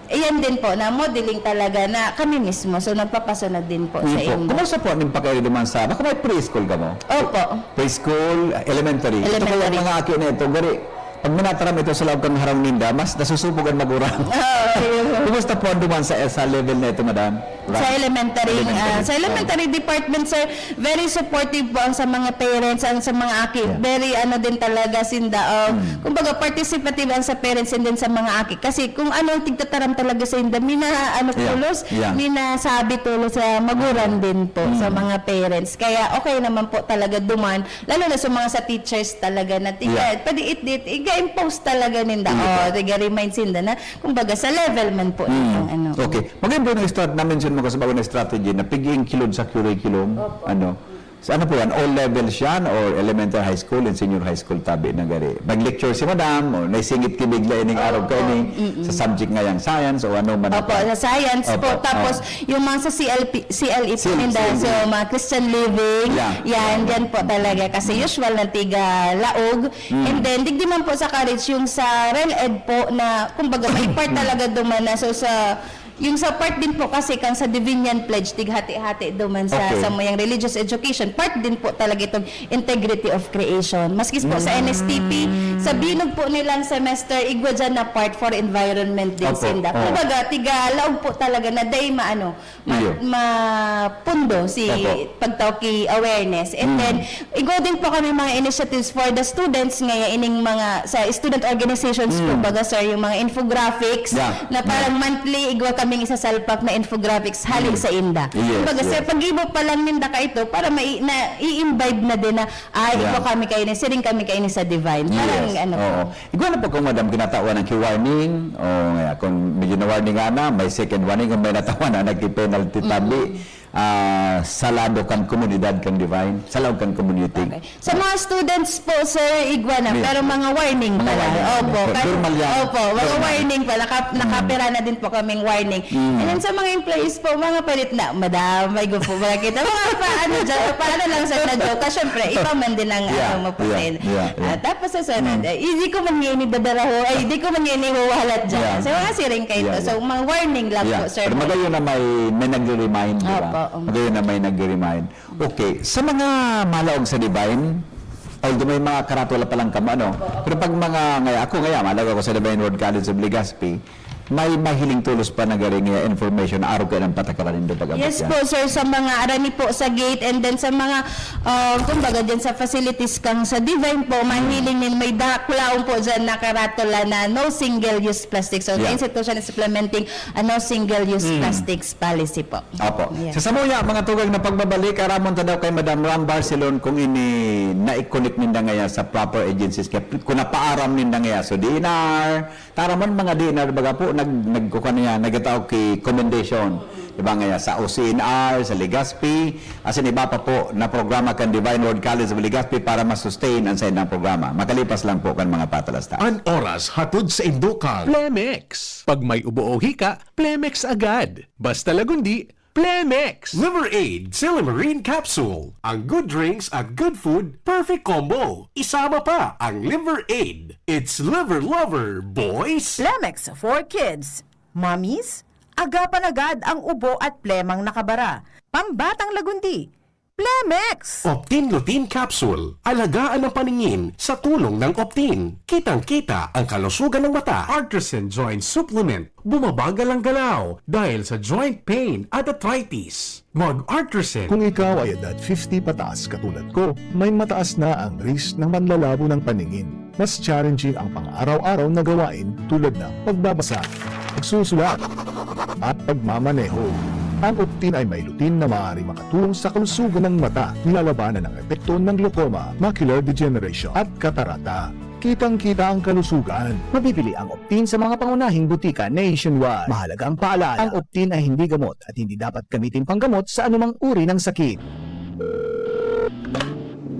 iyan din po, na modeling talaga na kami mismo. So, nagpapasunod din po Yun sa po. inyo. Kumusta po ang pagkain naman sa, baka may preschool ka mo? Opo. Preschool, elementary. Ito po yung Elementary. mga aki na ito, gari, pag minataram ito sa loob kang harang ninda, mas nasusubog ang magurang. Oo, yun. Kumusta po ang duman sa, sa level na ito, madam? Sa Right. elementary, Elementary. ah, sa elementary department, sir, very supportive po ang sa mga parents, ang sa mga aki. Yeah. Very, ano din talaga, sinda, oh, Mm. kumbaga, participative ang sa parents and then sa mga aki. Kasi kung ano ang tigtataram talaga sa inda, mina, ano, Yeah. tulos, Yeah. minasabi tulos sa maguran Mm. din po, sa Mm. mga parents. Kaya okay naman po talaga duman, lalo na sa mga sa teachers talaga na tiga, Yeah. pwede it, it, iga-impose talaga ninda. Yeah. Oh, tiga-remind sinda na, kumbaga, sa level man po Mm. ng ano. Okay. Maganda po yung strat-, na-mention mo kasi bago na strategy na piging kilod sa curriculum, Opo. ano, sa ano po yan, all levels yan or elementary, high school and senior high school tabi na gari? Mag-lecture si madam o naisingit ki bigla ining araw Opo. kaini Mm-mm. sa subject nga yang science o ano man Opo, ang sa science po. Opo. Tapos, Oo. yung mga sa C L P, C L E po C L E, ninda, C L E. so, mga Christian living, Yeah. yan, Yeah. yan po talaga. Kasi Mm. usual na tiga laog. Mm. And then, digdi man po sa college, yung sa REL-ED po na, kumbaga, may part Mm. talaga duman na. So, sa Yung sa part din po kasi kan sa Divinian Pledge, tighati-hati duman sa, Okay. sa mayang religious education, part din po talaga itong integrity of creation. Maski po sa Mm. N S T P, sa binog po nilang semester, igwa dyan na part for environment din Opo, sinda. oo. Kumbaga, tiga laog po talaga na day maano, ma-, Iyo. mapundo si Opo. pagtao ki awareness. And Mm. then, igwa din po kami mga initiatives for the students ngaya ining mga, sa student organizations po, Mm. baga, sir, yung mga infographics Yeah, na yeah. parang monthly, igwa kaming isasalpak na infographics hali Mm. sa inda. Yes, Kumbaga, sir, yes. pag-ibo pa lang ninda ka ito, para mai-, na, i-imbibe na din na, "Ay, Yeah. igwa kami kayo ni, siring kami kayo ni sa Divine." Parang Yes, ano po. oo. Igwa na po kung, madam, kinatawan ng ki-warning, o ngaya, kung medyo na-warning nga na, may second warning, kung may natawa na, nagki-penalty Mm. tabi. Ah, sa lado kan komunidad kan Divine, sa lado kan community. Okay. Sa mga students po, sir, igwa na, Yeah. pero mga warning Mga pala. warning, Opo, yeah. kasi, Normal yan. opo, mga Normal. warning pala. Naka-, Mm. nakapira na din po kaming warning. Mm. And then sa mga employees po, mga palit na, "Madam, may gupo ba kita?" Mga pa, ano dyan, paano lang sa na joke. Kasi syempre, iba man din ang, Yeah, ano, mapusin. yeah, yeah, yeah. Ah, tapos sa sunod, Mm. eh, hindi ko man ngayon idadaraho, ay, hindi ko man ngayon ihuwalat dyan. Yeah. So, mga siring kayo Yeah, to. So, yeah. mga warning lang Yeah. po, sir. Pero magayon na may, may nagre-remind, di ba? Opo, um. Magayon na may nagre-remind. Okay, sa mga malaog sa Divine, although may mga karatula pa lang kamo, ano? Pero pag mga, ngaya, ako ngaya, malaog ako sa Divine Word College of Legazpi, may mahiling tolos pa na garing, eh, information na arog kayo ng patakaran nindo pag-abot Yes yan. po, sir, sa mga arani po sa gate, and then sa mga, ah, kumbaga dyan sa facilities kang sa Divine po, mahiling nin may dakulaon po dyan na karatula na no single-use plastic. So, Yeah. the institution is implementing a no single-use Mm. plastics policy po. Opo. Yeah. Sa samuya, mga tugang na pagbabalik, aramon ta daw kay Madam Ram Barcelon kung ini na-connect ninda ngaya sa proper agencies, kaya kung napaaram ninda ngaya. So, D N R, taramon mga D N R baga po, nag-, nagkukuha niya, nagkatao ki commendation. Diba ngaya, sa O C N R, sa Legazpi, asin iba pa po na programa kan Divine Word College of Legazpi para ma-sustain ang saindang programa. Makalipas lang po kan mga patalastas. An oras hatod sa Indukan. Plemex. Pag may ubo o hika, Plemex agad. Basta Lagundi, Plemex! Liver Aid Silymarin Capsule. Ang good drinks at good food, perfect combo. Isama pa ang Liver Aid. It's Liver Lover, boys! Plemex for kids, mommies, agapan agad ang ubo at plemang nakabara. Pambatang Lagundi, Plemex! Optin Lutein Capsule. Alagaan ang paningin sa tulong ng Optin. Kitang-kita ang kalusugan ng mata. Artisan Joint Supplement. Bumabagal ang galaw dahil sa joint pain at arthritis. Mag-Artisan. Kung ikaw ay edad fifty pataas katulad ko, may mataas na ang risk ng panlalabo ng paningin. Mas challenging ang pang-araw-araw na gawain tulad ng pagbabasa, pagsusulat, at pagmamaneho. Ang Optin ay may lutein na maaari makatulong sa kalusugan ng mata, nilalabanan ang epekto ng glaucoma, macular degeneration, at katarata. Kitang-kita ang kalusugan. Mabibili ang Optin sa mga pangunahing butika nationwide. Mahalagang paalala, ang Optin ay hindi gamot at hindi dapat gamitin panggamot sa anumang uri ng sakit.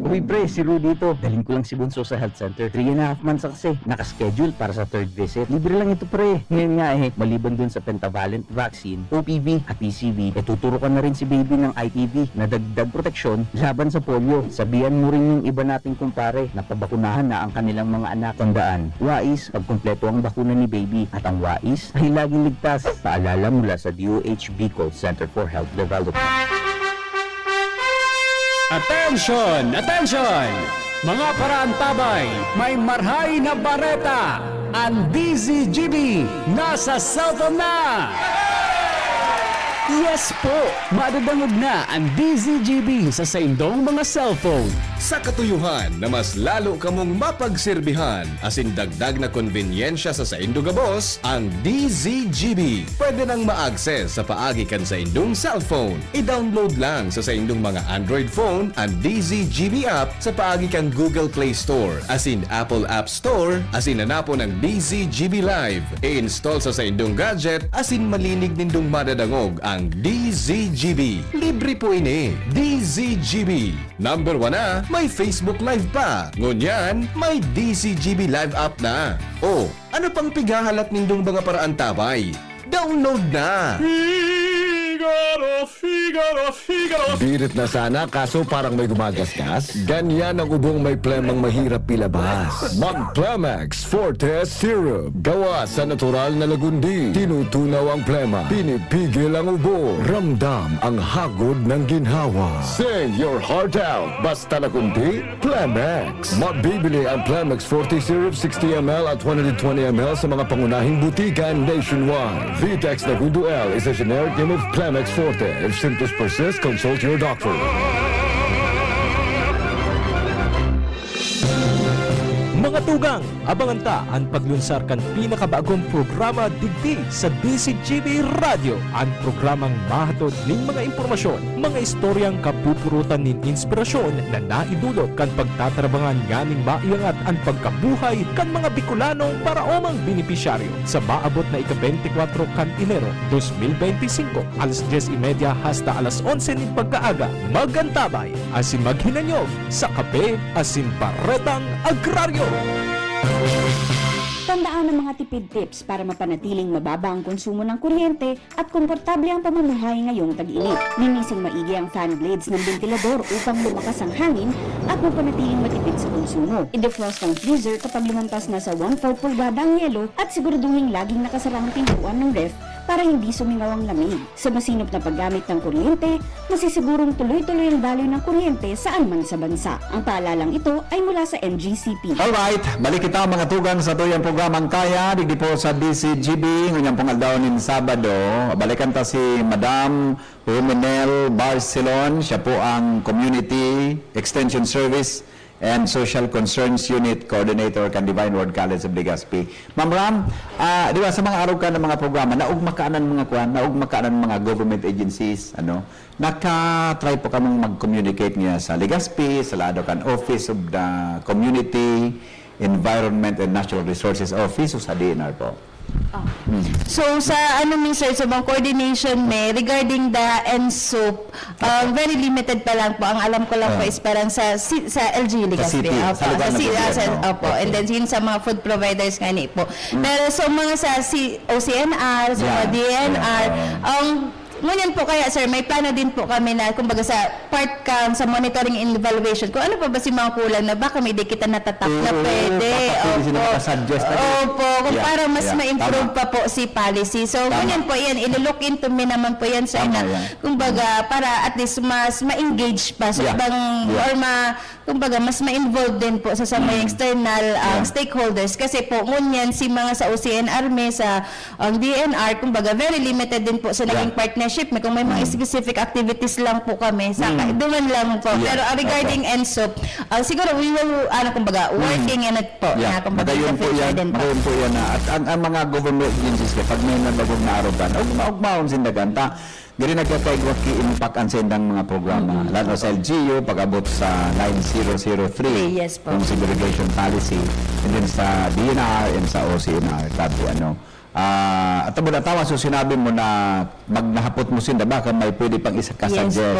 Uy, pre, si Rudy ito. Dalhin ko lang si Bunso sa health center. Three and a half months na kasi. Nakaschedule para sa third visit. Libre lang ito, pre. Ngayon nga eh, maliban dun sa pentavalent vaccine, O P V at P C V, eh, tuturukan na rin si baby ng I P V na dagdag proteksyon laban sa polio. Sabihan mo rin yung iba nating kumpare na pabakunahan na ang kanilang mga anak. Tandaan, wais pag kumpleto ang bakuna ni baby. At ang wais ay laging ligtas. Paalala mula sa D O H Bicol Center for Health Development. Attention! Attention! Mga paraantabay, may marhay na bareta! Ang D Z G B nasa cellphone na! Yes po! Madadangog na ang D Z G B sa saindong mga cellphone. Sa katuyuhan na mas lalo kamong mapagserbihan asin dagdag na konbenyensya sa saindo gabos, ang D Z G B pwede nang ma-access sa paagi kan saindong cellphone. I-download lang sa saindong mga Android phone an D Z G B app sa paagi kan Google Play Store asin Apple App Store asin hanapon ang D Z G B Live. I-install sa saindong gadget asin malinig nindong madadangog ang D Z G B. Libre po ini. D Z G B. Number one na, may Facebook Live pa. Ngunyan, may D Z G B Live app na. O, ano pang pighahalat nindong mga paraantabay? Download na! Figaro, Figaro! Figaro, Figaro. Birit na sana, kaso parang may gumagasgas. Ganyan ang ubong may plemang mahirap ilabas. Mag Plemex Forte Syrup. Gawa sa natural na lagundi. Tinutunaw ang plema. Pinipigil ang ubo. Ramdam ang hagod ng ginhawa. Sing your heart out. Basta lagundi, Plemex. Mabibili ang Plemex Forte Syrup sixty M L at one hundred twenty M L sa mga pangunahing butika nationwide. Vitex Lagundo L is a generic name of Plemex Forte. If symptoms persist, consult your doctor. Mga tugang, abangan ta an paglunsar kan pinakabagong programa digdi sa D Z G B Radyo, an programang mahatod nin mga impormasyon, mga istoryang kapupurutan nin inspirasyon na naidulot kan pagtatarabangan nganing maiangat an pagkabuhay kan mga Bicolanong paraomang benepisyaryo. Sa maabot na ika-beintikwatro kan Enero, dos mil beintisinko, alas dyes y media hasta alas onse nin pagkaaga, mag-antabay asin maghinanyog sa Kape asin Baretang Agraryo. Tandaan ang mga tipid tips para mapanatiling mababa ang konsumo ng kuryente at komportable ang pamumuhay ngayong tag-init. Linising maigi ang fan blades ng bentilador upang lumakas ang hangin at mapanatiling matipid sa konsumo. I-defrost ang freezer kapag lumantas na sa one-fourth pulgada ang yelo at siguraduhing laging nakasara ang pintuan ng ref para hindi sumingaw ang lamig. Sa masinop na paggamit ng kuryente, masisigurong tuloy-tuloy ang daloy ng kuryente saan man sa bansa. Ang paalalang ito ay mula sa N G C P. Alright, balik kita, mga tugang, sa tuyang programang Kaya, digdi po sa D Z G B, ngunyan pong aldaw nin Sabado. Balikan ta si Madam Ruminel Barcelon, siya po ang Community Extension Service and Social Concerns Unit Coordinator kan Divine Word College of Legazpi. Ma'am Ram, ah, di ba, sa mga arog kan mga programa, naugma ka ng mga kwan, naugma ka ng mga government agencies, ano, naka-try po kamong mag-communicate niya sa Legazpi, sa lado kan Office of the Community, Environment and Natural Resources Office o sa D N R po? Ah. Hmm. So, sa ano mi, sir, sa mga coordination mi, regarding the ENSOP, ah, very limited pa lang po. Ang alam ko lang po is parang sa si-, sa L G U Legazpi. Sa city, opo, sa lugar na si-, ah, sa, gobyerno. Opo. And then, yun sa mga food providers nga ni po. Hmm. Pero sa mga sa si-, O C N R, sa mga D N R, ang ngunyan po kaya, sir, may plano din po kami na, kumbaga, sa part kan, sa monitoring and evaluation, kung ano pa ba si mga kulang na baka may di kita natatak na pwede. Opo. Opo, kung para mas ma-improve pa po si policy. So, ngunyan po yan, ilo-look into mi naman po yan, sir, na, kumbaga, para at least mas ma-engage pa sa ibang, or ma-, kumbaga, mas ma-involve din po sa, sa mga external, ah, stakeholders. Kasi po, ngunyan, si mga sa O C N R mi, sa ang D N R, kumbaga, very limited din po sa naging partnership mi kung may mga specific activities lang po kami. Sa ka-, duman lang po. Pero, ah, regarding ENSOP, ah, siguro we will, ano, kumbaga, working in it po. Na, kumbaga, in the future din po. Magayon po yan, na. At ang, ang mga government agencies, kapag may nabagong naarugan, ugma-, ugmaon sinda ganta. Diri nagkakaigwa ki-impact ang sendang mga programa. Lalo sa L G U, pag-abot sa nine zero zero three, yung segregation policy, and then sa D N R and sa O C N R, grabe, ano. Ah, at tama na, tama, so sinabi mo na magnahapot mo sinda, baka may pwede pang isa ka-suggest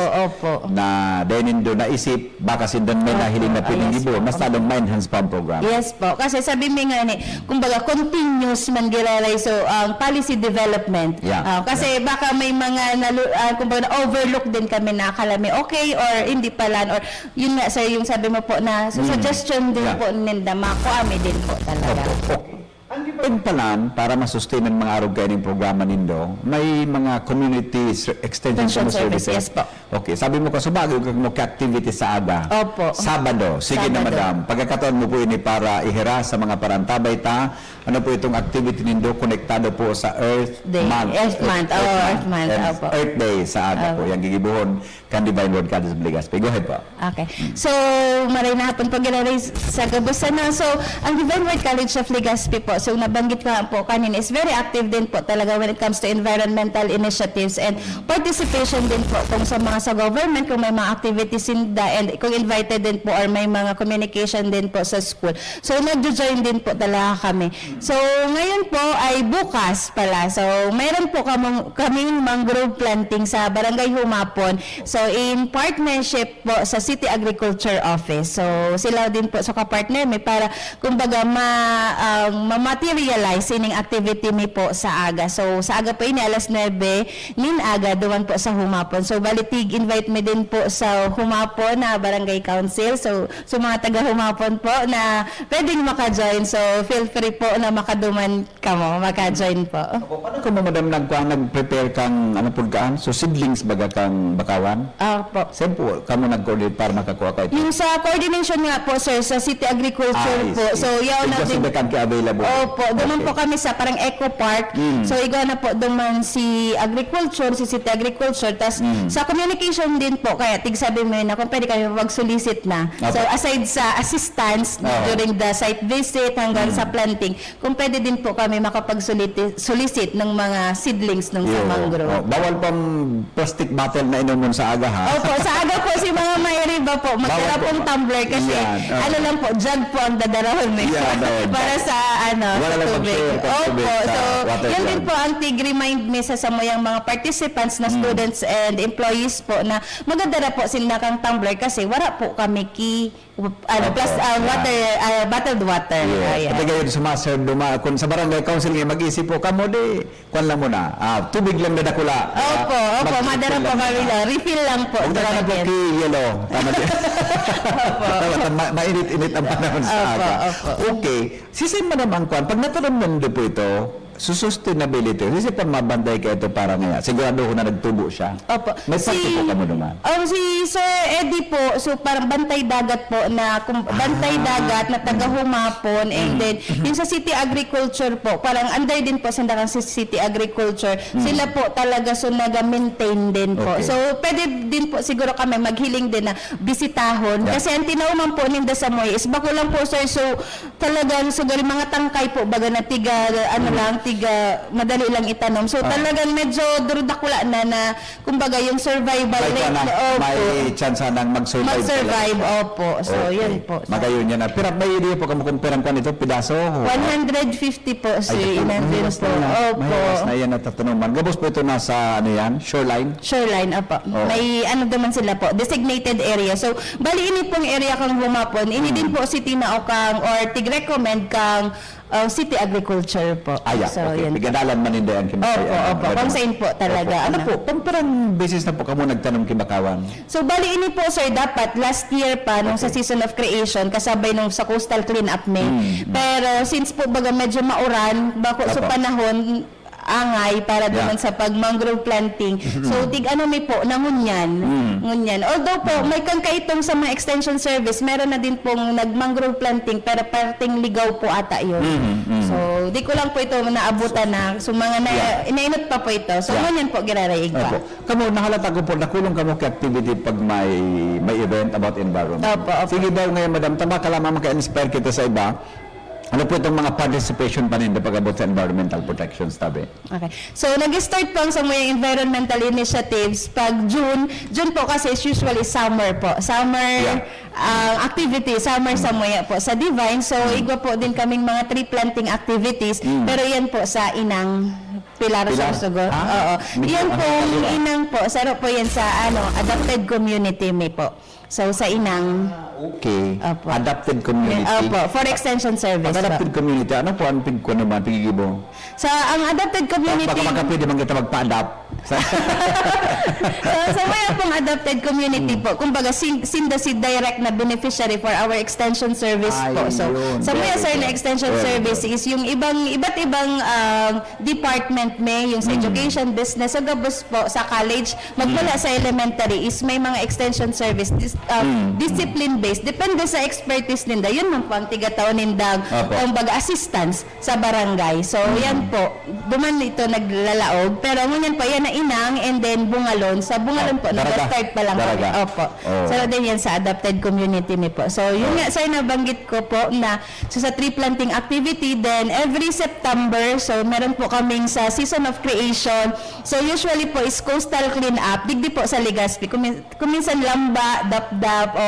na dahil nindo naisip, baka sinda may nahiling na pwedeng gibo, mas lalong ma-enhance pa ang programa. Yes po. Kasi sabi mi nga ni, kumbaga, continuous man giraray. So, ang policy development. Ah, kasi baka may mga nalu-, ah, kumbaga, na-overlook din kami na akala mi okay or hindi pala, or yun nga, sir, yung sabi mo po na, so, suggestion din po ninda, makuha mi din po talaga. Opo. Ang gibayon pa lang, para ma-sustain ang mga arog kaining programa nindo, may mga community ser-, extension services. Yes po. Okay, sabi mo, kasubag, yung mga activity sa aga. Opo. Sabado. Sige na, madam. Pagkakataon mo po ini para ihira sa mga parantabay ta. Ano po itong activity nindo konektado po sa Earth Month? Earth Month. Earth Month. Opo. Earth Day sa aga po. Yang gigibuhon kan Divine Word College of Legazpi. Go ahead po. Okay. So, maray na hapon po, giraray sa gabos na. So, ang Divine Word College of Legazpi po, so nabanggit ko nga po kanina, is very active din po talaga when it comes to environmental initiatives and participation din po kung sa mga sa government, kung may mga activities sinda, and kung invited din po or may mga communication din po sa school. So, nagjo-join din po talaga kami. So, ngayon po ay bukas pala. So, mayroon po kamong, kaming mangrove planting sa Barangay Humapon. So, in partnership po sa City Agriculture Office. So, sila din po sa kapartner mi para, kumbaga, ma-, ah, ma-materialize realize sining activity mi po sa aga. So, sa aga po ini, alas nuebe nin aga, duman po sa humapon. So, bali, tig-invite mi din po sa humapon na barangay council. So, sa mga taga humapon po na pwedeng maka-join, so, feel free po na makaduman kamo, maka-join po. Opo, paano kamo, madam, nagkuha, nag-prepare kang, ano pud kaan? So, seedlings baga kang bakawan? Opo. Saan po kamo nag-coordinate para makakuha kayo? Yung sa coordination nga po, sir, sa City Agriculture Ah, I po. see. So, yaw Tigwa na din. sila kan ki-available. Opo, duman Okay. po kami sa parang Eco Park. Mm. So, igwa na po duman si Agriculture, si City Agriculture. Tas, Mm. sa communication din po, kaya tigsabi mo yun na kung pwede kami mag-solicit na. Opo. So, aside sa assistance Oo. during the site visit hanggang sa Mm. planting, kung pwede din po kami makapag-solicit ng mga seedlings ng sa Iyo. mangrove. Oh, bawal pang plastic bottle na inomon sa aga, ha? Opo, sa aga po, si mga mairiba po, magdala Bawal po. pong tumbler kasi Yan, oo. ano lang po, jug po ang dadarahon nila Yan, oo. para sa, ano, Wala sa lang tubig. mag-share pang tubig Opo, sa so, water yan din yan. po ang tig-remind mi sa samuyang mga participants na Mm. students and employees po na magdadala po sila kang tumbler kasi wala po kami ki-, ano, Opo. plus, ah, Yeah. water, ah, bottled water. Yeah. Ayan. Pati kayo sa master, duma-, kung sa barangay council nga mag-isip po, kamo di, kwan lang muna. Ah, tubig lang na dakula. Opo, Ah, opo, mag-refill madara po lang kami muna. lang. Refill lang po. Huwag na lang po Ganun din. ki-yellow. Tama din. Opo. Tama, tama. Ma-, mainit-init ang panahon sa Opo, aga. opo. Okay. Sisay man naman kwan, pag natanom nindo po ito, susustainability, sisay pa mabantay kayo ito para ngaya? Siguraduhon na nagtubo siya. Opo. May Si, parte po kamo naman. um, si Sir Eddie po, so parang bantay dagat po na, kung, bantay Ah. dagat na taga Mm. Humapon, and Mm. then yung sa City Agriculture po, parang under din po sa City Agriculture, Mm. sila po talaga so naga-maintain din po. Okay. So, pwede din po siguro kami maghiling din na bisitahon. Yeah. Kasi ang tinauman po ninda sa Moy is bako lang po, sir, so talagang so gali mga tangkay po, baga na tiga, ano Mm. lang, tiga, madali lang itanom. So, Ah. talagang medyo durudakula na, na, kumbaga, yung survival May rate, kwan na, opo. may tsansa nang mag-survive Mag-survive, talaga. opo. So, Okay. yun po. So, Magayon yan. Ah. Pero may idea po kamo kung pirang kwan ito, pidaso? One hundred fifty po, sir, Ay, ito, inandun mahiwas po. na yan. Opo. Mahiwas na yan natatanuman. Gabos po ito nasa, ano yan, shoreline? Shoreline, opo. Oo. May ano naman sila po, designated area. So, bali ini pong area kang Humapon, ini Mm. din po si tinaokang or tig-recommend kang, uh, City Agriculture po. Ah, yeah. So, Okay. yun po. Pigadalan man ninda yan, Kim-, Opo, ay, ano, opo. ano Kung naman. saan po talaga, Opo. Ano ano. po, pang pirang beses na po kamo nagtanom ki bakawan? So, bali ini po, sir, dapat last year pa, nung sa Okay. season of creation, kasabay nung sa coastal cleanup mi. Mm, mm. Pero since po, baga, medyo mauran, bako sa Opo. panahon, angay para Duman sa pag-mangrove planting. So, tig-ano mi po, na ngunyan. Mm. Ngunyan. Although po, Mm. may kangkaitong sa mga extension service, meron na din pong nag-mangrove planting, pero parting Ligao po ata yun. Mm, mm. So, di ko lang po ito naabutan na. So, mga na, Yeah. inainot pa po ito. So, Yeah. ngunyan po, giraraig pa. Opo. Kamo, nahalata ko po, nakulong kamo ki activity pag may, may event about environment. Opo, opo. Sige daw ngayon, madam, tama ka lamang, maka-inspire kita sa iba. Ano po itong mga participation pa ninda pag-abot sa environmental protection, tabi? Okay. So, nag-start po ang samuyang environmental initiatives pag June. June po kasi is usually summer po. Summer, Yeah. ah, activity, summer Mm. samuya po sa Divine. So, Mm. igwa po din kaming mga tree planting activities. Mm. Pero yan po sa Inang Pilar Pilar? Sorsogon. Ah, Oo. medyo Yan ano pong pala. Inang po, saro po yan sa, ano, adopted community mi po. So, sa Inang. Ah, okay. Opo. Adopted community. Opo, for extension service Pag po. adopted community, ano po ang pig-, ano man, pigigibo? Sa, ang adopted community Baka, baka pwede man kita magpa-adopt. Sa So, sa mga pong adopted community Hmm. po, kumbaga, sin-, sinda si direct na beneficiary for our extension service po. So, Ayun. sa mga, Very sir, na good. extension Very service good. is yung ibang, iba't ibang, ah, department, may yung sa Mm. education, business, sa gabos po, sa college, magmula Mm. sa elementary is may mga extension service, dis-, ah, Mm, mm. discipline-based. Depende sa expertise ninda. Yun man po ang tigataw nindang, Opo. kumbaga, assistance sa barangay. So, Mm. yan po. Duman ito naglalaog. Pero ngunyan po, yan na Inang and then Bungalon. Sa Bungalon Oh, po, Daraga. nag-start pa lang kami. Daraga. Opo. Oh. Sa din yan sa adopted community mi po. So, yun Oh. nga, sir, nabanggit ko po na So, sa tree planting activity, then every September, so meron po kaming sa Season of Creation. So, usually po is coastal cleanup, digdi po sa Legazpi. Kumin-, kuminsan Lamba, Dapdap, o,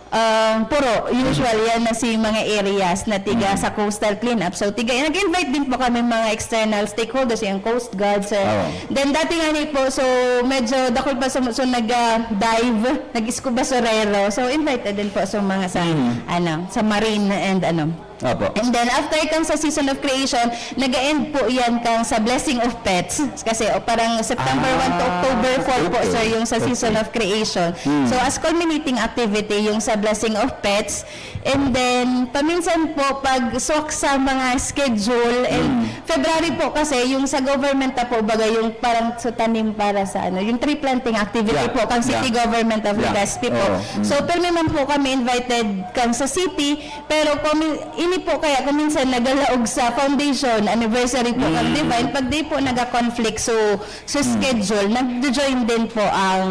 um, Puro. Usually, yan na si mga areas na tiga Mm. sa coastal cleanup. So, tiga, nag-invite din po kami mga external stakeholders, yung Coast Guard, sir. Oo. Then, dati nga ni po, so, medyo dakul pa sa, so, nag, ah, dive, nag-scuba surero. So, invited din po sa mga sa, Mm. ano, sa marine and, ano, Opo. And then, after kang sa Season of Creation, nag-e-end po yan kang sa Blessing of Pets. Kasi, o, parang September one to Ah, October four po, okay. sir, yung sa Season Okay. of Creation. Mm. So, as culminating activity, yung sa Blessing of Pets. And then, paminsan po, pag swak sa mga schedule, and Mm. February po kasi, yung sa government na po, baga yung parang sa tanim para sa ano, yung tree planting activity Yeah. po, kang City Yeah. Government of Yeah. Legazpi po. Oo. Mm. So, pirmi man po kami invited kang sa city, pero kami, ini po kaya kung minsan nagalaog sa foundation anniversary po kang Mm. Divine, pag di po naga-conflict so, sa Mm. schedule, nagjo-join din po ang,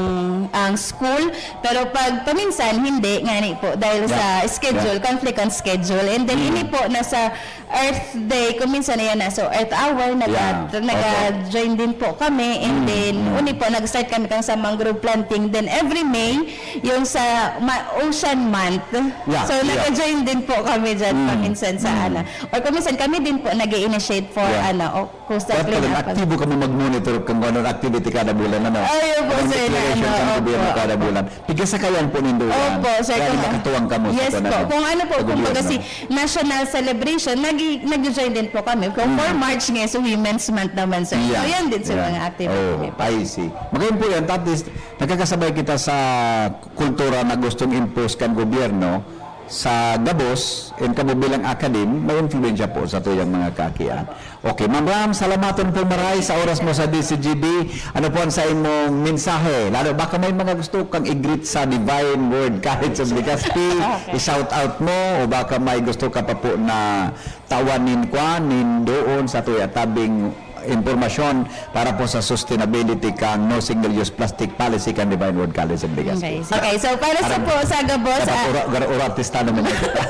ang school. Pero pag paminsan, hindi, ngani po, dahil Yeah. sa schedule, Yeah. conflict on schedule. And then, Mm. ini po, nasa Earth Day, kung minsan, ayan na, so Earth Hour, naga-, Yeah. naga-join din po kami. And Mm. then, Mm. uni po, nag-start kami kang sa mangrove planting. Then, every May, yung sa ma-, Ocean Month. Yeah, So, yeah. nag-join din po kami dyan Mm, paminsan sa mm. ano. Or kung minsan kami din po nag-i-initiate for Yeah. ano, o kung sa Dapat clean pala, up. aktibo kami mag-monitor kung ano ang activity kada bulan, ano? Ay, opo, Anong sir, declaration ano, ng gobyerno opo. kada bulan. Pigasakayan po nindo yan. Opo, sir, Kaya kung makatuwang kamo sa Yes kuwan, po. ano, Kung ano po, sa kumbaga gobyerno. si national celebration, nag-, nag-join din po kami. Kung for Mm. March ngayon, so Women's Month naman, sir. So, Yeah. yan din sa Yeah. mga activity Oh, po. I see. Magayon po yan. That is, nakakasabay kita sa kultura na gustong impose kan gobyerno sa gabos, and kamo bilang academe, may influensya po sa tuyang mga kaakian. Okay, Ma'am Ram, salamaton po maray sa oras mo sa D C G B. Ano po ang sa imong mensahe? Lalo baka may mga gusto kang i-greet sa Divine Word College of Legazpi, Okay. i-shout out mo, o baka may gusto ka pa po na tawan nin kwan, nin doon sa tuya tabing impormasyon para po sa sustainability kang no single-use plastic policy kan Divine Word College of Legazpi. Okay. Okay, so para sa Parang po sa gabos, dapat ah, ura-, ura-, ura artista naman kita.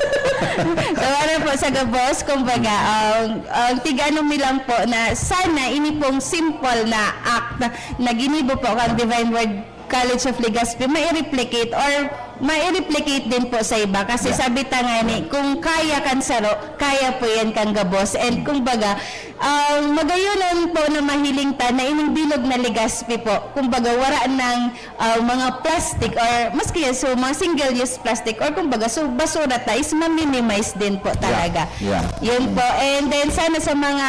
So, para po sa gabos, kumbaga, ang, ang tig-ano mi lang po na sana ini pong simple na act na ginibo po kang Divine Word College of Legazpi, mai-replicate or mai-replicate din po sa iba. Kasi Yeah. sabi ta nga ni, Yeah. kung kaya kan saro, kaya po yan kang gabos. And kumbaga, ang magayonan po na mahiling ta na ining bilog na Legazpi po, kumbaga, wara ng, ah, mga plastic or maski yan, so, mga single-use plastic or kumbaga, so, basura ta is ma-minimize din po Yeah. talaga. Yeah. Yun Mm. po. And then, sana sa mga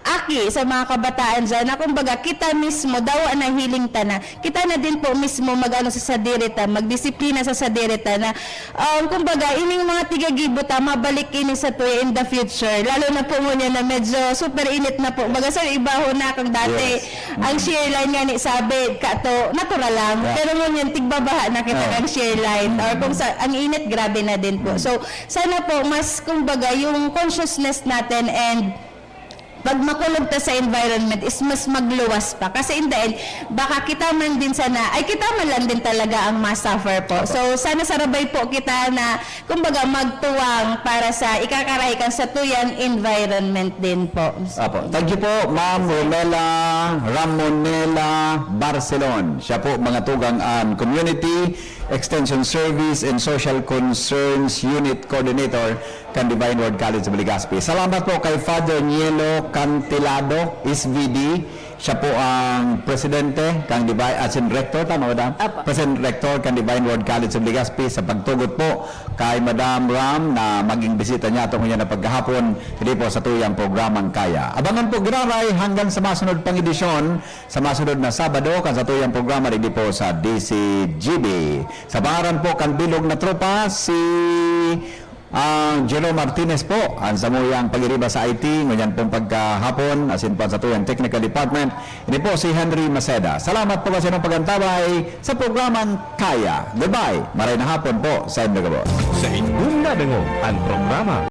aki, sa mga kabataan dyan, na kumbaga, kita mismo, dawa na hiling ta na. Kita na din po mismo mag-ano sa sadiri ta, magdisiplina sa sadiri ta na, um, kumbaga, ining mga tigagibo ta, mabalik ini sa tuya in the future. Lalo na po ngunyan na medyo super init na po. Baga, sir, iba ho na kang dati. Yes. Ang Mm. shear line nga ni sabi, kato, natural lang. Yeah. Pero ngunyan, tigbabaha na kita Oo. kang shear line. Or kung Mm. sa, ang init, grabe na din po. Mm. So, sana po, mas, kumbaga, yung consciousness natin and pag makulog ta sa environment is mas magluwas pa. Kasi in the end, baka kita man din sana, ay kita man lang din talaga ang ma-suffer po. Opo. So, sana sarabay po kita na, kumbaga, magtuwang para sa ikakarahay kan satuyang environment din po. Opo. Thank you po, Ma'am Romela Ramonela Barcelon. Siya po, mga tugang an Community Extension Service and Social Concerns Unit Coordinator kan Divine Word College of Legazpi. Salamat po kay Father Nielo Cantilado, S V D. Siya po ang presidente kan Divine, as in rector, tama ba, Dam? Apo. President Rector kan Divine Word College of Legazpi, sa pagtugot po kay Madam Ram na maging bisita niya itong na pagkahapon, hindi po sa tuyang programang Kaya. Abangan po, giraray, hanggang sa masunod pang edisyon, sa masunod na Sabado, kan sa tuyang programa, hindi po sa D C G B. Sa pangaran po kan bilog na tropa, si Ang Jerome Martinez po, ang samuyang pag-iriba sa I T, ngunyan pong pagkahapon, asin po sa tuyang technical department. Ini po si Henry Maceda. Salamat po kasi ng pag-antabay sa programang Kaya. Goodbye. Maray na hapon po sa inyo gabos. Sa indong nadangog ang programa